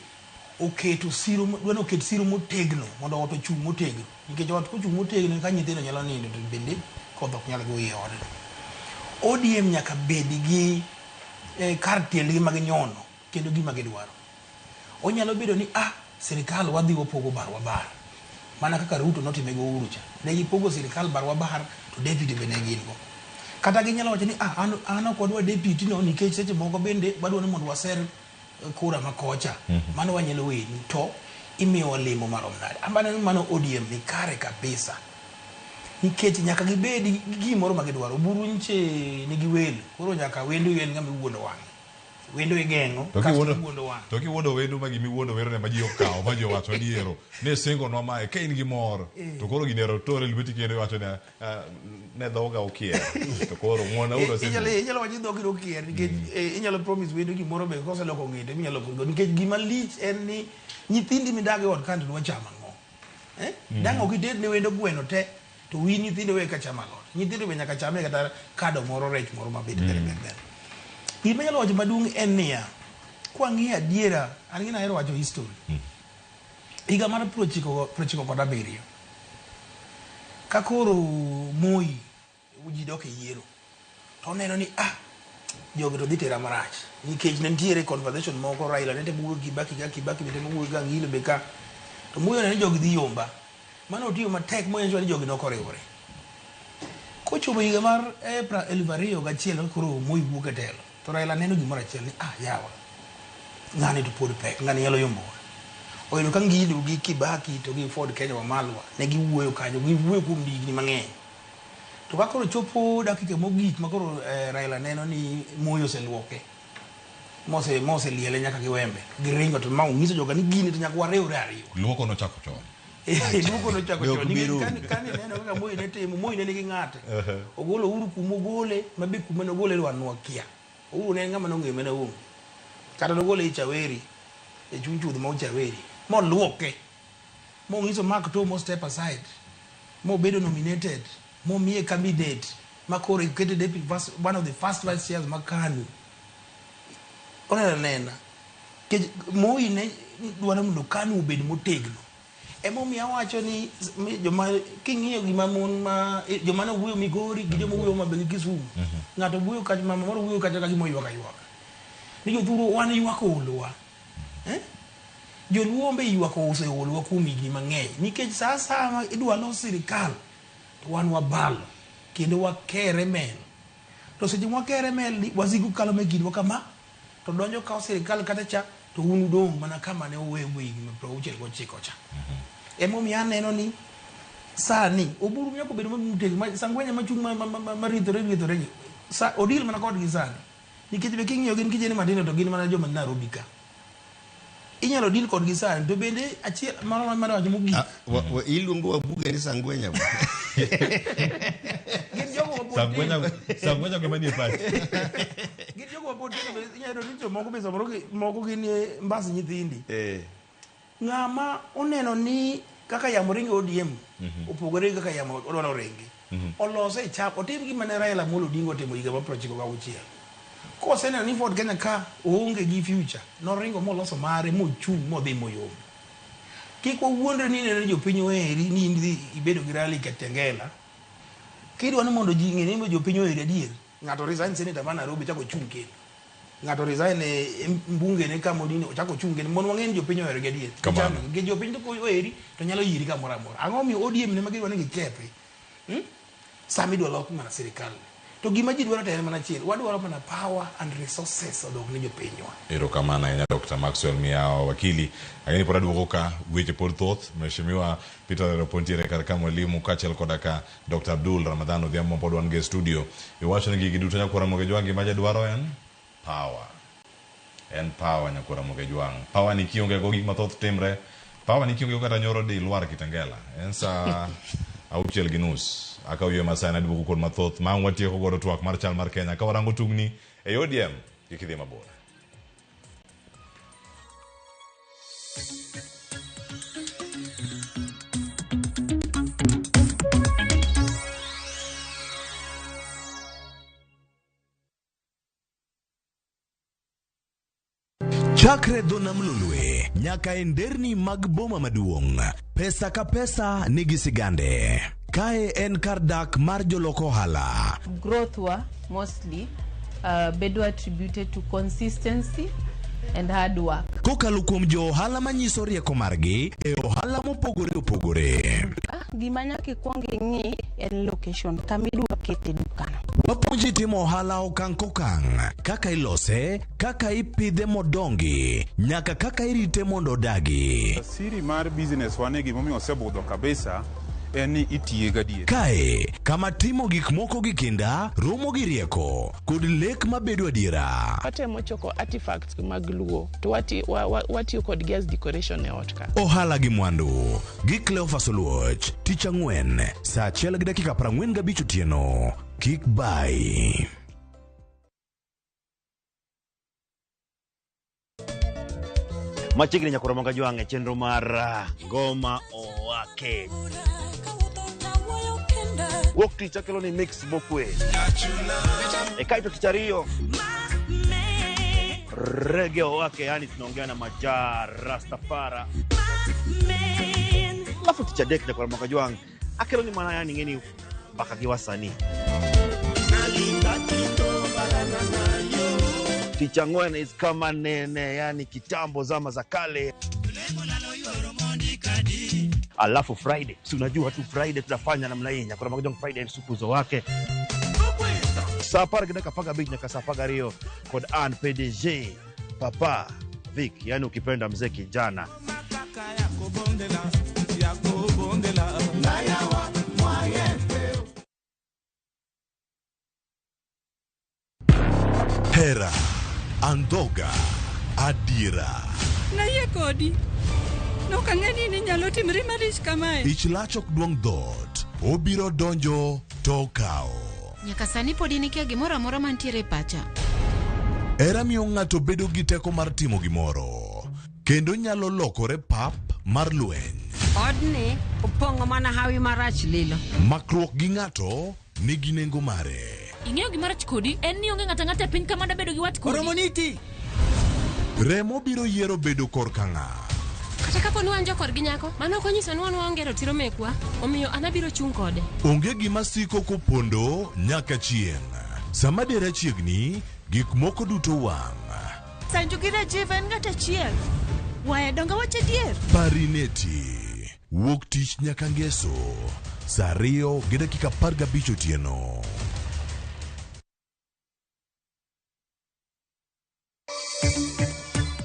oketo siro, dwa ni oket siro motegno mondo ot ochung' motegno. Nikech ot kochung' motegno ka nyithindo nyalo nindo to bende koth ok nyal goyo e odno. ODM nyaka bed gi kar tiendgi ma ginyono kendo gima gidwaro. Onyalo bedo ni sirikal wadhi wapogo bar wabar. Mana kaka Ruto notime gi Uhuru cha. Ne gipogo sirikal bar wabar to deputy be ne gin go. Kata ginyalo wacho ni an ok wadwa deputy no nikech seche moko bende wadwa ni mondo waser kura ma kocha. Mano wanyalo weni to imiyowa lemo marom nade. Amba neno mano ODM ni kare kabisa. Nikech nyaka gibed gi gimoro ma gidwaro. Oburu nche nigi welo. Koro nyaka wendo en ng'ama iwuondo wang'e. Wendo igeng'o, kasto iwuondo wang'e. To kiwuondo wendo ma gima iwuondo wendo ne ma ji okawo, ma ji owacho ni ero, ne singonwa mae, ka in gi mor, to koro gini ero tore lweti kendo iwacho ni, ne dhoga okier. To koro ng'uona uru aseduogo. Inyalo wacho ni dhogi okier nikech inyalo promise wendo gimoro be koseloko ng'ete minyalo loko. Nikech gima lich en ni nyithindi midak e ot ka to dwa chamo ang'o? Dang' ok ited ne wendo gweno te to wi nyithindo we ka chamo alot. Nyithindo be nyaka chame kata kado moro rech moro mabit ber ber ber. Gima anyalo wacho maduong' en niya, kwang'iyo adiera, an gina ahero wacho history. Higa mar 97, ka koro Moi ji dok e yiero, to oneno ni Jogi to dhi tera marach. Nikech ne nitiere conversation moko Raila ne temo wuoyo gi Kibaki ka Kibaki be temo wuoyo gi Angilo be ka. To Moi oneno ni jogi dhi yomba. Mano otiyo matek monyiso ni jogi nokoriwore. Kochopo higa mar 2001 koro Moi wuok e telo. To Raila neno gimoro achiel ni ah yawa. Ng'ani to pod pek, ng'ani nyalo yombowa. Oyudo ka Ngilu gi Kibaki to gi Ford Kenya Wamalwa ne giwuoyo kanyo, giwuoyo kuom higni mang'eny. To ka koro chopo dakika mogik ma koro Raila neno ni Moi oseluoke, moseliele nyaka gi wembe, giringo to ma onyiso joga ni gini to nyaka wariwre ariwa. Luoko nochako chon. Luoko nochako chon. Nikech kane neno kaka Moi ne timo, Moi ne nigi ng'ate. Ogolo Uhuru kuma ogole, ma be kuma nogole wan wakia. Uhuru ne en ng'ama nong'eyo mana onge. Kata nogole Ichaweri, e chuny chudho ma Ichaweri, moluoke. Monyiso Mark Tom step aside. Mobedo nominated, momiye cabinet, ma koro ikete deputy first, one of the first vice chairs ma KANU. Oneno nena. Nikech Moi ne dwaro mondo KANU obed motegno. Emomiyo awacho ni joma king'iyo gima mon ma joma ne wuoyo Migori gi joma wuoyo Homa Bay gi Kisumu. Ng'ato wuoyo kacha, mama moro wuoyo kacha ka gima oywak aywaka. Ni jothuru wan ywak oolowa. Joluo be ywak oseolowa kuom higni mang'eny. Nikech sa asaya ma idwa los sirikal to wan wabalo kendo wakere mel. To seche mwakere mel wasigu kalo me kindwa kama to donjo kawo sirikal kata cha to un udong' mana kama ne oweu higni 69 cha. Emomiyo aneno ni sani Oburu nyaka obed motegno, Sangwenya machung' marithore gi odil mana kodgi sani. Nikech be king'iyo gin kijende matindo to gin mana joma ni Nairobi ka. Inyalo deal kodgi sani to bende achiel mano mar wacho mogik. Iluongo wabuge ni Sangwenya. Gin jogo ma pod tindo. Sangwenya go manie pachi. Gin jogo ma pod tindo inyalo yudo ni to moko be samoro moko gin mbas nyithindi. Ng'ama oneno ni kaka yamo ringo ODM opogore gi kaka yamo odwaro ringi. Olose e chap, otim gima ne Raila Amolo Odinga otimo higa mar 96. Koseneno ni Ford Kenya ka oonge gi future, noringo moloso mare mochung' modhi moyombo. Kik wawuondre ni neno ni jopiny oheri ni in idhi ibedo gi rally Kitengela. Kidwa ni mondo ji ng'e ni jopiny oheri adier, ng'ato resign senator ma Nairobi chako ochung' kendo. Ng'ato resign e mbunge ne kama odini ochako ochung' kendo mondo wang'e ni jopiny ohero gi adier. Kamano. Nikech jopiny to oheri to nyalo yiri kamoro amora. Ang'o momiyo ODM ne ma gidwa ni gikethi? Sama idwa lok mana sirikal. To gima ji dwaro to en mana achiel, wadwaro mana power and resources odok ne jopinywa. Erokamano ahinya Dr. Maxwell Miao wakili. Ang'e ni pod aduogo ka weche pod thoth. Mheshimiwa Peter Orepo nitiere kar ka mwalimu kaachiel koda ka Dr. Abdul Ramadhan Odhiambo pod wan go e studio. Iwacho ni gigi duto nyakwar Ramogi Jwang' gima jadwaro en power. En power nyakwar Ramogi Jwang'. Power ni kionge go gik mathoth timre. Power ni kionge go kata nyoro di lwar Kitengela. En saa 6:30. Akaw ywe masani aduogo kod mathoth ma ang' watieko godo twak mar chal mar Kenya ka warango tungni e ODM kik idhi mabor. Chakre dho nam Lolwe nyaka e nderni mag boma maduong', pesa ka pesa nigi sigande. Kae en kar dak mar jolok ohala. Growth wa mostly bedo attributed to consistency and hard work. Kokalo kuom jo ohala manyiso rieko margi e ohala mopogore opogore. Gima nyaka ikwong ing'i en location kama idwa kete dukano. Wapuonji timo ohala okang' kokang', kaka ilose, kaka ipidhe modongi, nyaka kaka irite mondo odagi. Siri mar business wa ni gimomiyo osebudho kabisa en ni itiye gadier. Kae, kama timo gik moko gi kinda, romo gi rieko, kod lek mabedo adiera. Watemo choko artifacts mag Luo to watiyo kodgi as decoration e ot ka. Ohala gi mwandu gi Cleophas Oluoch, tich ang'wen, saa 1:45 otieno. Kik bai. Machiegni nyakoro Ramogi Jwang' e chenro mar Ngoma Owake. Wuok tich akelo ni mix mokwe. E kaito tich ariyo Reggae Owake, yani tunaongea na Maja Rastafara. Alafu tich adek nyakoro Ramogi Jwang' akelo ni mana yani ng'eni mbaka gi wasanii. Tich ang'wen is kama nene, yani kitambo, zama za kale. Alafu Friday, si unajua tu Friday tunafanya namna hii, nyakora magojong Friday sukuzo wake saa 10:15 nyaka saa 12 kod an PDG Papa Vic, yani ukipenda mzee kijana. Hera, Andhoga, Adira. Nayie kodi. Nok ang'e ni inyalo timri marich kamae. Ich lach ok duong' dhoot, obiro donjo to okawo. Nyaka sani pod in ikia gimoro amora mantiere e pacha. Hera miyo ng'ato bedo gi teko mar timo gimoro, kendo nyalo lokore pap mar lweny. Odni opong'o mana hawi marach lilo. Makruok gi ng'ato nigi nengo mare. Ing'eyo gima rach kodi en ni onge ng'ato ang'ata e piny ka mada bedo gi wat kodi. Oromoniti. Remo biro yiero bedo korka ng'a. Kata kapo ni wan jokorgi nyako, mano ok onyiso ni wan waonge ratiro mekwa, omiyo an abiro chung' kode. Onge gima siko kopondo nyaka chieng'. Sama dera chiegni, gik moko duto wang'. Sanju gi Rajiv en ng'at achiel. Waya donge wach adier? Parineti. Wuok tich nyaka ngeso. Saa 2:15 otieno.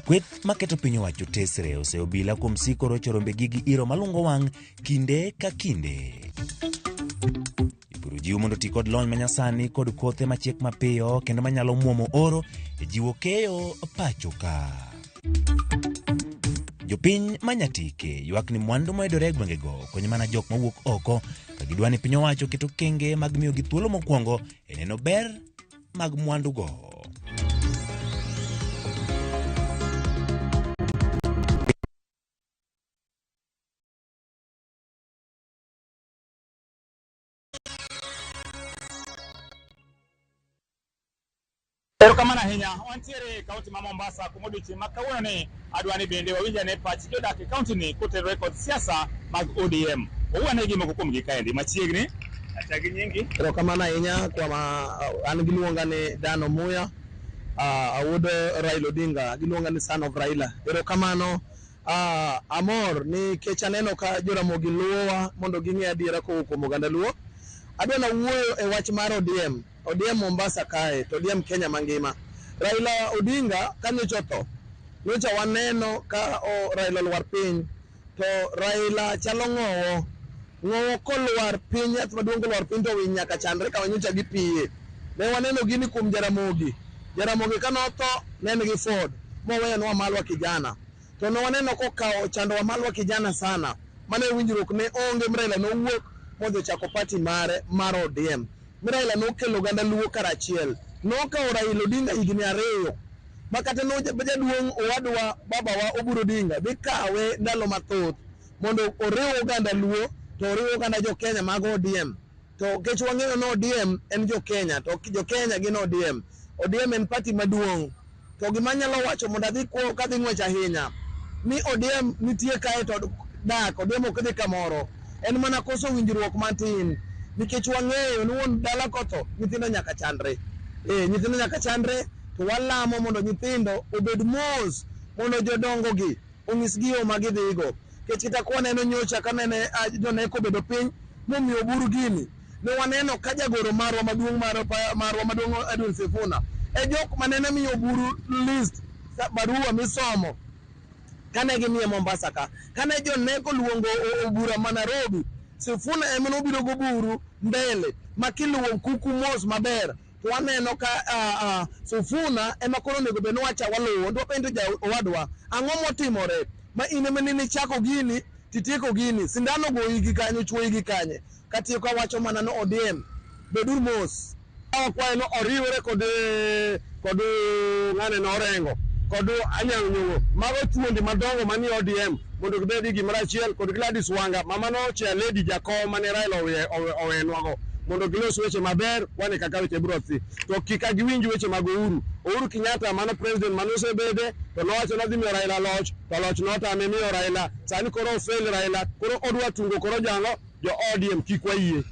Kweth maketo piny owacho tesre oseyo obila kuom siko rocho rombegi gi iro malungo wang' kinde ka kinde. Ipuro jiw mondo oti kod lony manyasani kod kothe machiek mapiyo kendo manyalo muomo oro e jiwo keyo pacho ka. Jopiny ma Nyatike ywak ni mwandu mayudore e gwengego konyo mana jok mawuok oko ka gidwa ni piny owacho keto okenge mag miyogi thuolo mokwongo e neno ber mag mwandugo. Erokamano ahinya. Wantiere e kaunti ma Mombasa kuma odiochieng' ma kawuono ni adwa ni bende wawinj ane pach jodak e kaunti ni kotenore kod siasa mag ODM. Wawuo ane gi moko kuomgi kaendi machiegni. Achaki nyingi. Erokamano ahinya kuom an giluonga ni Dan Omuya, awuod Raila Odinga, giluonga ni son of Raila. Erokamano, amor nikech aneno ka Joramogi luwowa mondo ging'e adiera kowuok kuom oganda Luo. Adwa nawuoyo e wach mar ODM, ODM Mombasa kae to ODM Kenya mangima. Raila Odinga kanyocha otho, nyocha waneno ka Raila olwar piny, to Raila chalo ng'owo. Ng'owo kolwar piny, yath maduong' kolwar piny to winy nyaka chandre kama nyocha gipiye. Ne waneno gini kuom Jaramogi. Jaramogi kane otho ne en gi Ford moweyonwa Wamalwa kijana. To ne waneno kokawo chando Wamalwa kijana sana. Mane winjruok ne onge, Raila nowuok modhi ochako party mare mar ODM. Raila nokelo oganda Luo karachiel. Nokawo Raila Odinga higni 2. Ma kata no jaduong' owadwa babawa Oburu Odinga dhi kawe ndalo mathoth mondo oriw oganda Luo to oriw oganda jo Kenya mag ODM. To kech wang'eyo ni ODM en jo Kenya to jo Kenya gin ODM. ODM en party maduong'. To gima anyalo wacho mondo adhi kadhi ng'wech ahinya ni ODM nitie kae to dak ODM ok dhi kamoro. En mana koso winjruok matin nikech wang'eyo ni wuon dala kotho nyithindo nyaka chandre. Nyithindo nyaka chandre to walamo mondo nyithindo obed mos mondo jodongo gi onyisgi yo ma gidhigo. Nikech kata ka waneno nyocha kanene joneko obedo piny momiyo Oburu gini, ne waneno ka jagoro marwa maduong' marwa maduong' Edwin Sifuna e jok manene miyo Oburu list barua misomo kane gimiye Mombasa ka. Kane joneko luongo obura ma Nairobi, Sifuna ema nobiro goburu mbele ma kiluwo kuku mos maber to waneno ka Sifuna ema koro onego bed ni wacha waluwo. To wapenjo ja owadwa, ang'o motimore ma in ema nene ichako gini titieko gini, sindano goyi gi kanye, ochwoyi gi kanye? Katieko awacho mana ni ODM, beduru mos. Wakwayo ni oriwre kod ng'ane no Orengo kod Anyang' Nyong'o, mago thuondi madongo manie ODM mondo gibed gi gimoro achiel kod Gladys Wanga mama no chair lady jakom mane Raila owenwago mondo gilos weche maber wane kaka weche biro dhi. To kik giwinj weche mag Uhuru. Uhuru Kenyatta mano president mane osebede to nowacho ni odhi miyo Raila loch to loch notame miyo Raila. Sani koro ofail Raila, koro odwa tungo koro jang'o jo ODM kik wayie.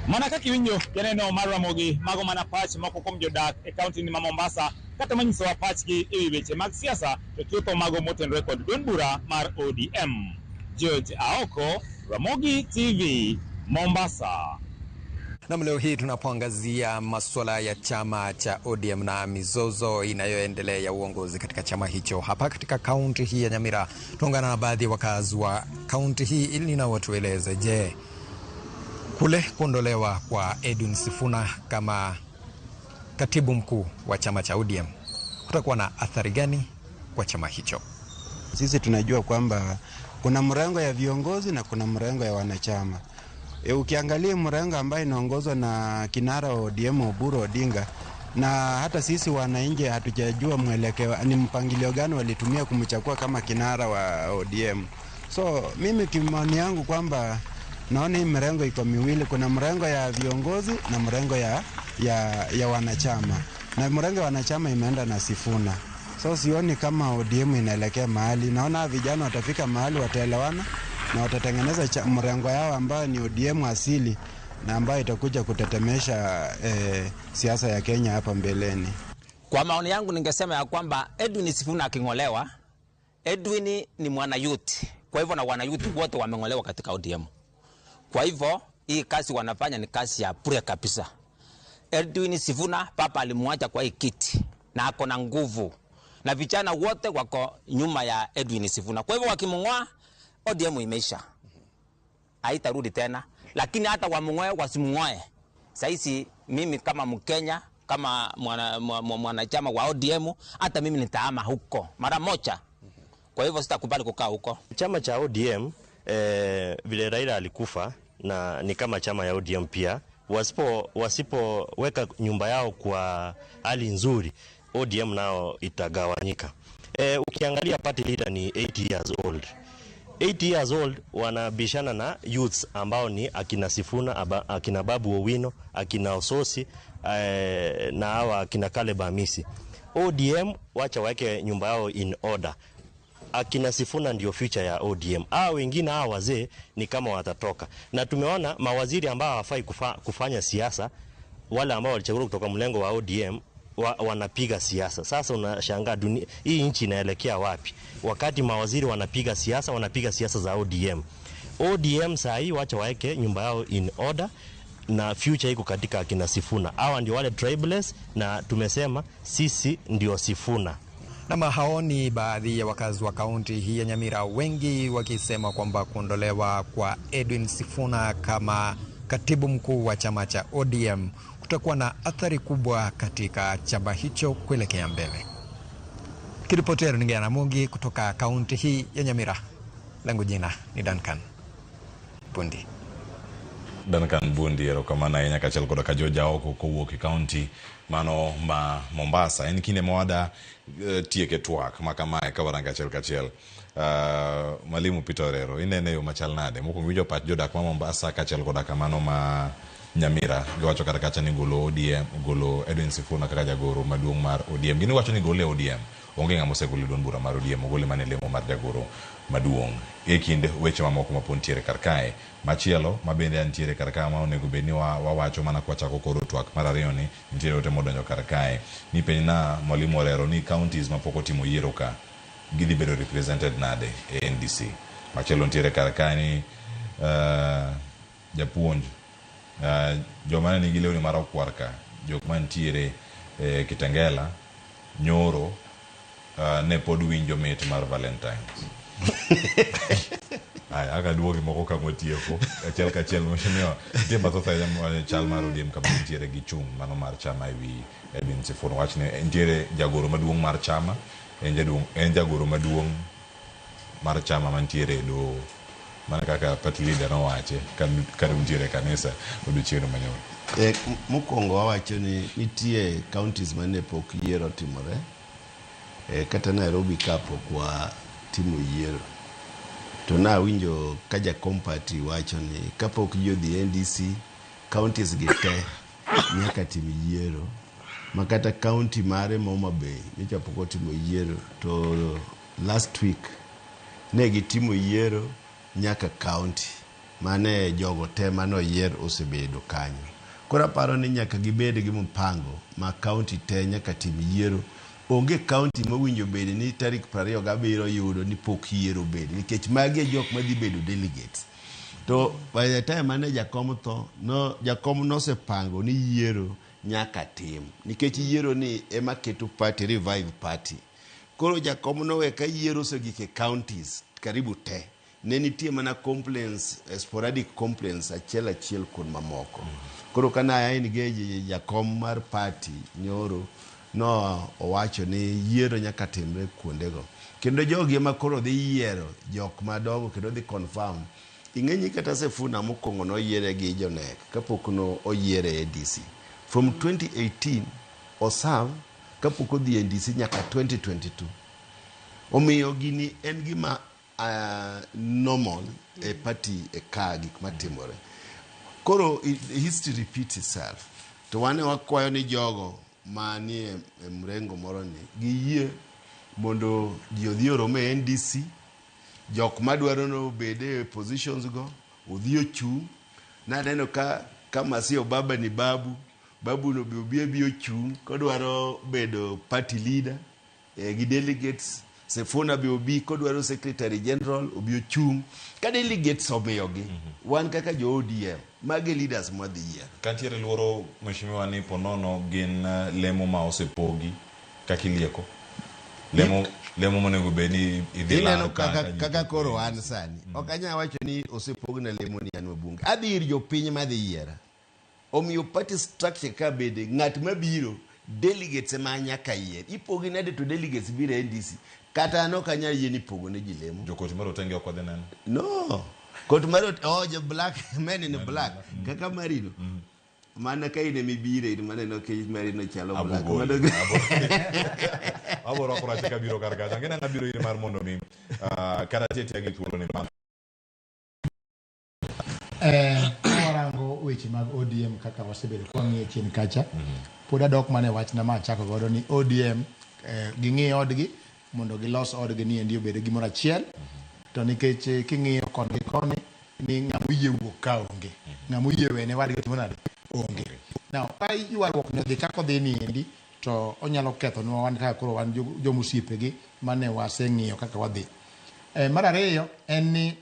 Mana kaka iwinjo janeno mar Ramogi, mago mana pach moko kuom jodak e kaunti ni ma Mombasa kata manyisowa pachgi ewi weche mag siasa to chutho mago motenore kod duond bura mar ODM. George Aoko, Ramogi TV, Mombasa. Nam, leo hii tunapoangazia masuala ya chama cha ODM na mizozo inayoendelea ya uongozi katika chama hicho hapa katika kaunti hii ya Nyamira, tuungana na baadhi ya wakazi wa kaunti hii ili nao watueleze, je, kule kuondolewa kwa Edwin Sifuna kama katibu mkuu wa chama cha ODM kutakuwa na athari gani kwa chama hicho? Sisi tunajua kwamba kuna mrengo ya viongozi na kuna mrengo ya wanachama. Ukiangalia mrengo ambayo inaongozwa na kinara wa ODM Oburu Odinga, na hata sisi wananchi hatujajua mwelekeo ni mpangilio gani walitumia kumchagua kama kinara wa ODM. So mimi kimaoni yangu kwamba naona hii mrengo iko miwili, kuna mrengo ya viongozi na mrengo ya wanachama, na mrengo ya wanachama imeenda na Sifuna. So sioni kama ODM inaelekea mahali. Naona vijana watafika mahali wataelewana na watatengeneza mrengo yao ambayo ni ODM asili na ambayo itakuja kutetemesha siasa ya Kenya hapa mbeleni. Kwa maoni yangu ningesema ya kwamba Edwin Sifuna aking'olewa, Edwin ni mwana youth. Kwa hivyo na wana youth wote wameng'olewa katika ODM. Kwa hivyo hii kazi wanafanya ni kazi ya bure kabisa. Edwin Sifuna papa alimwacha kwa hii kiti na ako na nguvu, na vijana wote wako nyuma ya Edwin Sifuna. Kwa hivyo wakimng'oa, ODM imeisha, haitarudi tena. Lakini hata wamng'oe wasimng'oe, saisi mimi kama Mkenya, kama mwanachama wa ODM, hata mimi nitahama huko mara moja. Kwa hivyo sitakubali kukaa huko. Chama cha ODM vile Raila alikufa, na ni kama chama ya ODM pia, wasipoweka nyumba yao kwa hali nzuri, ODM nao itagawanyika. Ukiangalia party leader ni 80 years old. 80 years old wanabishana na youths ambao ni akina Sifuna, akina Babu Owino, akina Ososi, na hawa akina Caleb Amisi. ODM wacha waweke nyumba yao in order. Akina Sifuna ndio future ya ODM. Hawa wengine hawa wazee ni kama watatoka. Na tumeona mawaziri ambao hawafai kufanya siasa, wale ambao walichaguliwa kutoka mlengo wa ODM wanapiga siasa. Sasa unashangaa dunia hii, nchi inaelekea wapi wakati mawaziri wanapiga siasa, wanapiga siasa za ODM. ODM saa hii wacha waeke nyumba yao in order, na future iko katika akina Sifuna. Hawa ndio wale tribeless, na tumesema sisi ndio Sifuna. Na hao ni baadhi ya wakazi wa kaunti hii ya Nyamira, wengi wakisema kwamba kuondolewa kwa Edwin Sifuna kama katibu mkuu wa chama cha ODM kutakuwa na athari kubwa katika chama hicho kuelekea mbele. Kiripotia runinga ya Ramogi kutoka kaunti hii ya Nyamira, langu jina ni Duncan Bundi. Duncan Bundi, erokamano ahinya kaachiel koda ka George Aoko kowuok e kaunti mano ma Mombasa. En kinde ma wada tieke twak ma kamae ka warango achiel kachiel. Mwalimu Peter Orero, inene yo machal nade? Mokwongo iwinjo pach jodak ma Mombasa kaachiel koda kamano ma Nyamira, giwacho kata kacha ni golo ODM, golo Edwin Sifuna kaka jagoro maduong' mar ODM. Gin giwacho ni gole ODM. Onge ng'ama osegolo e duond bura mar ODM, ogole mana e lemo mar jagoro maduong'. E kind weche mamoko ma pod nitiere kar kae. Machielo ma bende antiere kar kae ma onego bed ni wawacho mana kwachako koro twak mar ariyo ni nitiere ote modonjo kar kae. Ni penj na Mwalimu Orero ni counties mapok otimo yiero ka gidhi bedo represented nade e NDC. Machielo nitiere kar kae ni japuonj joma ne nigi lewni marokwar ka, jok mantiere Kitengela nyoro ne pod winjo mit mar Valentines. Aya, aka duogi moko ka mwatieko achiel kachiel. Mheshimiwa, nitie mathoth ahinya chal mar ODM kama nitiere gi chung' mano mar chama ewi Edwin Sifuna. Wach ni nitiere jagoro maduong' mar chama, en jagoro maduong' mar chama mantiere e doho, mana kaka party leader nowache ka nitiere e kanisa odiochieng' manyoro. Mokwongo wawacho ni nitie counties mane pok yiero otimore, kata Nairobi ka pok watimo yiero. To nawinjo ka jakom party wacho ni kapok ji odhi NDC, counties gi te nyaka tim yiero. Ma kata county mare ma Homa Bay nyocha pok otimo yiero, to last week ne gitimo yiero nyaka county mane jogo te mane oyier osebedo kanyo. Koro aparo ni nyaka gibed gi mpango ma county te nyaka tim yiero Onge county mowinjo bed ni tarik 27 yudo ni pok yiero obed nikech magi e jok madhi bedo delegates. To by the time mane jakom tho, no, jakom nosepango ni yiero nyaka tim nikech yiero ni ema keto party, revive party. Koro jakom nowe ka yiero osegik e counties karibu te. Ne nitie mana complaints, sporadic complaints achiel achiel kuom mamoko. Koro ka na engage jakom mar party nyoro, no owacho ni yiero nyaka timre kuondego. Kendo jogi ema koro dhi yiero jok madongo kendo dhi confirm. Ing'e ni kata Sifuna mokwongo noyiere gi jonek kapok no oyiere ADC. From 2018 oserve kapok odhi NDC nyaka 2022. Omiyo gini en gima normal e party e ka gik matimore. Koro history repeats itself. To wan wakwayo ni jogo manie e mrengo moro ni giyie mondo ji odhi orom e NDC. Jok madwaro no obed e positions go odhi ochung'. Naneno ka Masio Baba ni babu, babu no be obi abi ochung' kodwaro bedo party leader gi delegates. Sifuna be obi kodwaro secretary general obi ochung'. Ka delegates omiyogi, wan kaka jo ODM, magi leaders mwadhi yiero. Kantiere luoro mheshimiwa ni ponono gin lemo ma osepogi kaka ilieko. Lemo monego bed ni idhi Ineno lar kaka, ka ji kaka koro an sani. Ok anyal wacho ni osepogna lemo ni an wabunge. Adhi ir jopiny madhi yiera. Omiyo party structure ka bende ng'at mabiro delegates ema nyaka yier. Ipogi nade to delegates biro e NDC. Kata an ok anyal yie ni ipogo ne ji lemo. Jokoti mar otenge ok wadhi neno. No. Kot mar oh, jo black men in black. Kaka Marino. Mana ka in emibire in maneno ka Marino chalo black. Abogoli. Aboro rwako rache kabiro kar kacha. Ang'e ni an abiro iri mar mondo mi kata tie tiya gi thuolo ni mar. Ka warango weche mag ODM kaka wasebedo ka wang'iyo chien kacha, pod adok mana e wachna ma achako godo ni ODM ging'i odgi mondo gilos odgi ni endi obed gimoro achiel. To nikech king'iyo koni gi koni ni ng'ama oyie wuok ka onge, ng'ama oyie wene wadgi timo nade onge. Now ka ywaruok ni odhi kaka odhi ni endi to onyalo kethonwa wan kaka koro wan joma osiepegi mane waseng'iyo kaka wadhi. Mar ariyo en ni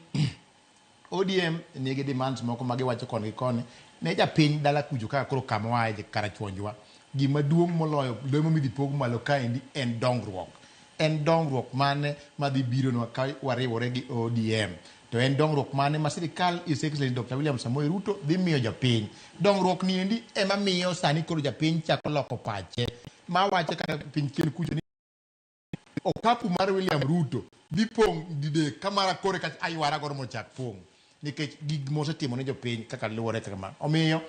ODM nigi demands moko ma giwacho koni gi koni ne japiny dala kucho kaka koro kama waaye karachuonjwa. Gima duong' moloyo lemo midhi pog malo kaendi en dongruok. En dongruok mane madhi bironwa ka wariwore gi ODM? To en dongruok mane ma sirikal His Excellency Dr. William Samoei Ruto dhi miyo japiny? Dongruok ni endi ema miyo sani koro japiny chako loko pache. Ma wacho kata piny chien kucho ni okapu mar William Ruto dhi pong' didek ka mara kore ka aywara godo mondo ochak pong' nikech gik mosetimo ne jopiny kaka luwore kaka ma. Omiyo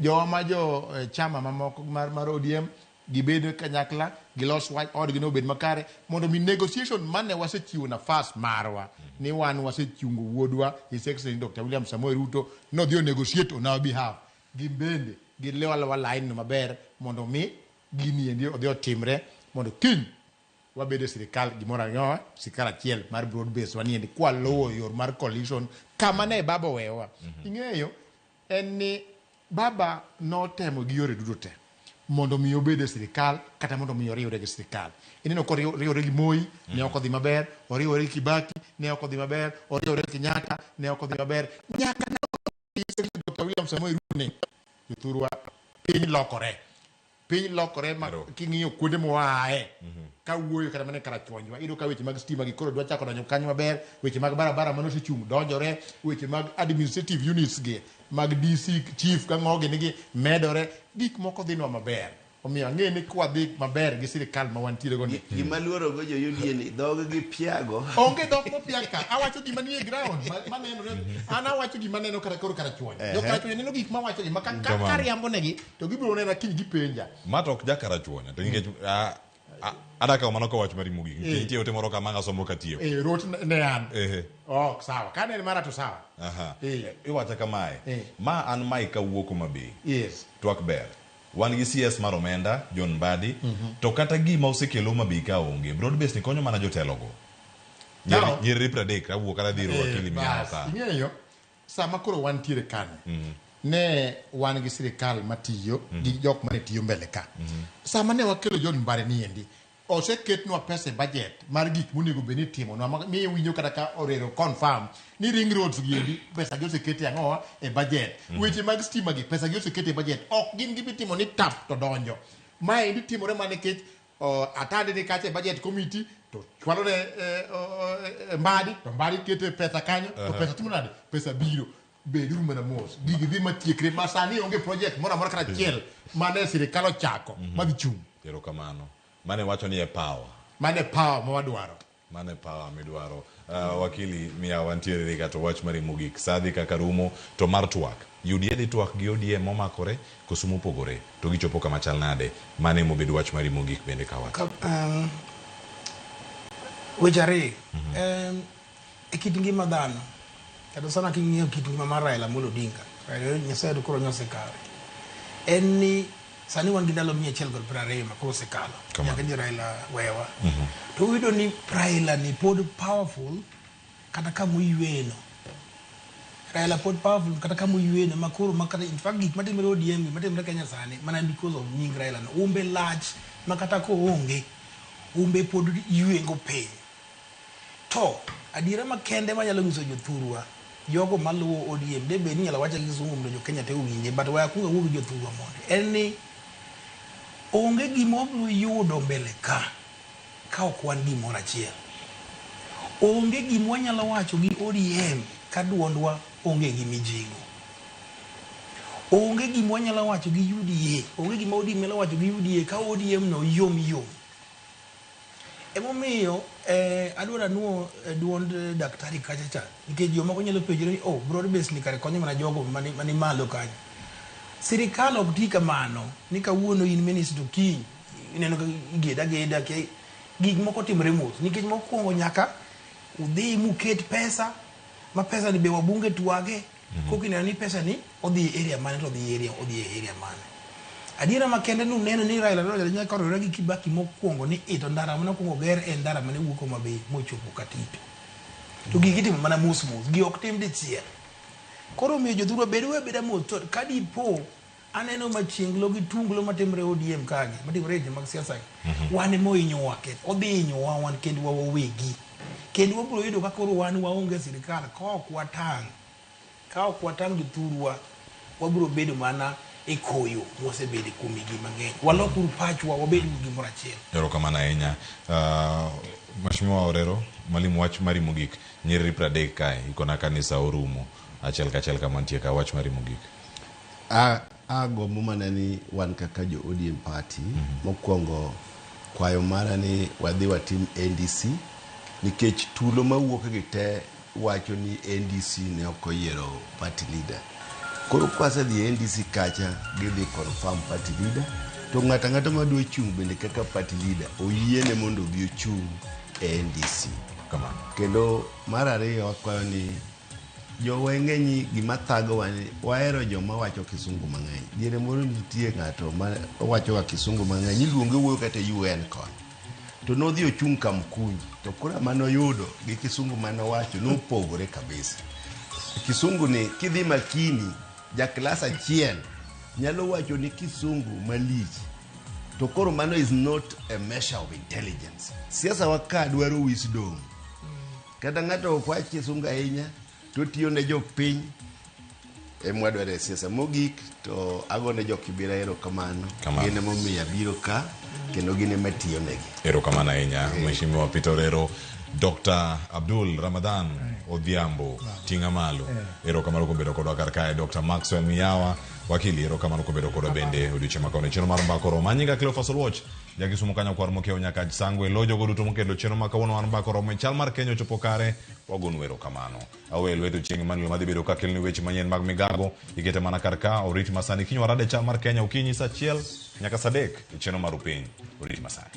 jowa ma jo chama mamoko mar ODM gibed kanyakla gilos wach odgi no obed makare mondo mi negotiation mane wasechiwo nafas marwa ni wan wasechungo wuodwa His Excellency Dr. William Samoei Ruto nodhi o negotiate on our behalf. Gin bende gilew alewa line no maber mondo mi gini endi odhi otimre mondo kiny wabed e sirikal gimoro ang'owa sirikal achiel mar broad base waniendi kwaluwo yor mar coalition kama ne baba oweyowa. Ing'eyo en ni baba notemo gi yore duto te mondo mi obed e sirikal kata mondo mi oriwre gi sirikal. Ineno koriwore gi Moi ne ok odhi maber, oriwore gi Kibaki ne ok odhi maber, oriwore gi Kenyatta ne ok odhi maber. Nyaka ne Dr. William Samoei Ruto ni jothurwa piny lokore. Piny lokore ma king'iyo kuonde mwaaye ka wuoyo kata mana e karachuonjwa iyudo ka weche mag stima gi koro dwa chako donjo kanyo maber, weche mag barabara mane osechung' donjore, weche mag administrative units gi mag DC chief ka ng'o gini gi medore, gik moko dhinwa maber. Omiyo ang'e ni kwadhi maber gi sirikal ma wantiere go ni. Gima luoro go jo UDA ni dhog gi piago. Onge dhok mopiag ka. Awacho gima nie ground manenore. An awacho gima neno kata koro karachuonyo. Jo karachuonyo neno gik mawacho gi ma ka kariambo negi to gibiro nena kiny gipenja. Ma to ok jakarachuonyo to nikech adwa kawo mano ka wach mari mogik. Nikech nitie ote moro ka ma asomo katieko. Rot ne an. Ok sawa. Ka ne en mara to sawa. Iwacho kamae. Ma an Mike awuok Homa Bay. Yes. Twak ber. Wan gi CS mar omenda, John Mbadi, to kata gima osekelo Homa Bay ka onge. Broad base ni konyo mana jotelo go. Nyerere 30, awuok kata dhi ir wakili miyawo ka. Ing'eyo, sama koro wantiere kani, ne wan gi sirikal matiyo gi jok mane tiyo mbele ka. Sama ne wakelo John Mbadi ni endi, Oseketnwa pesa e budget mar gik monego bed ni itimonwa ma miyo winjo kata ka Orero confirm ni ring roads gi endi pesa gi oseketi ang'owa e budget. Weche mag stima gi pesa gi oseketi e budget. Ok gin gimitimo ni tap to donjo. Maendi timore mana nikech Atandi ni kacha e budget committee to chwalo ne Mbadi to Mbadi kete pesa kanyo to pesa timo nade? Pesa biro. Beduru mana mos. Gigi dhi matiekre ma sani onge project moro amora kata achiel mane sirikal ochako madhi chung'. Erokamano. Mane wacho ni e power. Mane power ma wadwaro. Mane power midwaro. Wakili miya wantiere ka to wach mari mogik. Saa dhi kaka rumo to mar twak. UDA dhi twak gi ODM momakore koso mopogore to gichopo kama chal nade? Mano ema obed wach mari mogik bende ka wach. Weche ariyo. E kit ngima dhano, kata sana king'iyo kit ngima mar Raila Amolo Odinga, Raila Nyasaye to koro nyosekawe. En ni sani wan gi ndalo 120 ma koro osekalo. Nyaka ni Raila wewa. To uyudo ni Raila ni pod powerful kata kama oyweyeno. Raila pod powerful kata kama oyweyeno ma koro ma kata in fact gik matimore ODM gik matimore Kenya sani mana because of nying Raila no. Umbe lach ma kata koonge umbe pod ywengo piny. To adiera makende manyalo nyiso jothurwa jogo maluwo ODM de bed ni inyalo wache gi kisungu mondo jo Kenya te owinje but we akwong awuo gi jothurwa mondi en ni onge gima wabiro yudo mbele ka ka ok wan gimoro achiel. Onge gima wanyalo wacho gi ODM ka duondwa onge gi mijing'o. Onge gima wanyalo wacho gi UDA, onge gima ODM nyalo wacho gi UDA ka ODM no yom yom. Emomiyo adwaro anuo duond daktari kacha cha nikech jomoko nyalo penjore ni oh broad base ni kare konyo mana jogo mani malo kanyo. Sirikal ok ti kamano ni kawuono in minister to kiny ineno ka igeda ageda ke gik moko timore mos nikech mokwongo nyaka udhi muket pesa ma pesa ni be wabunge twage koka ineno ni pesa ni odhi e area mane to odhi area odhi e area mane. Adiera makende ni uneno ni Raila nodonjo koriwore gi Kibaki mokwongo ni to ndara mane okwongo ger en ndara mane wuok Homa Bay mochopo Katito. To gigi itimo mana mos mos, gi ok tim dichiel. Koro omiyo jothurwa bedo abeda mos to ka dipo aneno machienglo gi tunglo matimore ODM kagi, matimore e weche mag siasa gi, wan ema ohinyowa kendo, odhi hinyowa wan kendwa wawegi. Kendo wabiro yudo ka koro wan waonge sirikal ka ok watang'. Ka ok watang' jothurwa, wabiro bedo mana e koyo mwasebede kuom higni mang'eny. Walokuru pachwa, wabed uru gimoro achiel. Erokamano ahinya. Mheshimiwa Orero, mwalimu wach mari mogik. Nyiriri 30 kae, ikona kanisa orumo. Achiel kachiel kama nitie ka wach mari mogik. Agombo mana ni wan kaka jo ODM party, mokwongo kwayo mara ni wadhi watim NDC nikech tulo mawuok gi te wacho ni NDC ne ok oyiero party leader. Koro kwasedhi e NDC kacha gidhi confirm party leader to ng'ato ang'ata madwa chung' bende kaka party leader oyiene mondo obi ochung' e NDC. Kamano. Kendo mar ariyo akwayo ni jowa ng'eny gima thagowa ni wahero joma wacho kisungu mang'eny. Diere moro nitie ng'ato ma wacho ga kisungu mang'eny iluonge wuoyo kata e UN koni. To nodhi ochung' Kamkunji to kura manoyudo gi kisungu manowacho nopogore kabisa. Kisungu ni kidhi makini ja klas achiel nyalo wacho ni kisungu malich to koro mano is not a measure of intelligence. Siasa wa ka dwaro wisdom. Kata ng'ato ok wach kisungu ahinya to tiyo ne jopiny emwadwaro e siasa. Mogik to agone jo Kibera erokamano. Gin emomiyo abiro ka kendo gin ema tiyo negi. Erokamano ahinya Mheshimiwa Peter Orero. Dr. Abdul Ramadhan Odhiambo ting'a malo. Erokamano kuom bedo kodwa kar kae. Dr. Maxwell Miyawa wakili erokamano kuom bedo kodwa bende odiochieng' ma kawuono. Chenro mar Mbaka Oromo. An nyinga Cleophas Oluoch. Jakisumo kanyo kwar mokiewo nyaka Sangwe lo jogo duto mokelo chenro ma kawuono mar Mbaka Oromo. E chal mar Kenya ochopo kare wagonu erokamano. Awe lwedo chieng' Emmanuel madhi bedo ka keloni weche manyien mag migago. Ikete mana kar ka orit masani. Kiny warade chal mar Kenya okinyi saa 1 nyaka saa 3 e chenro mar Upiny. Orit masani.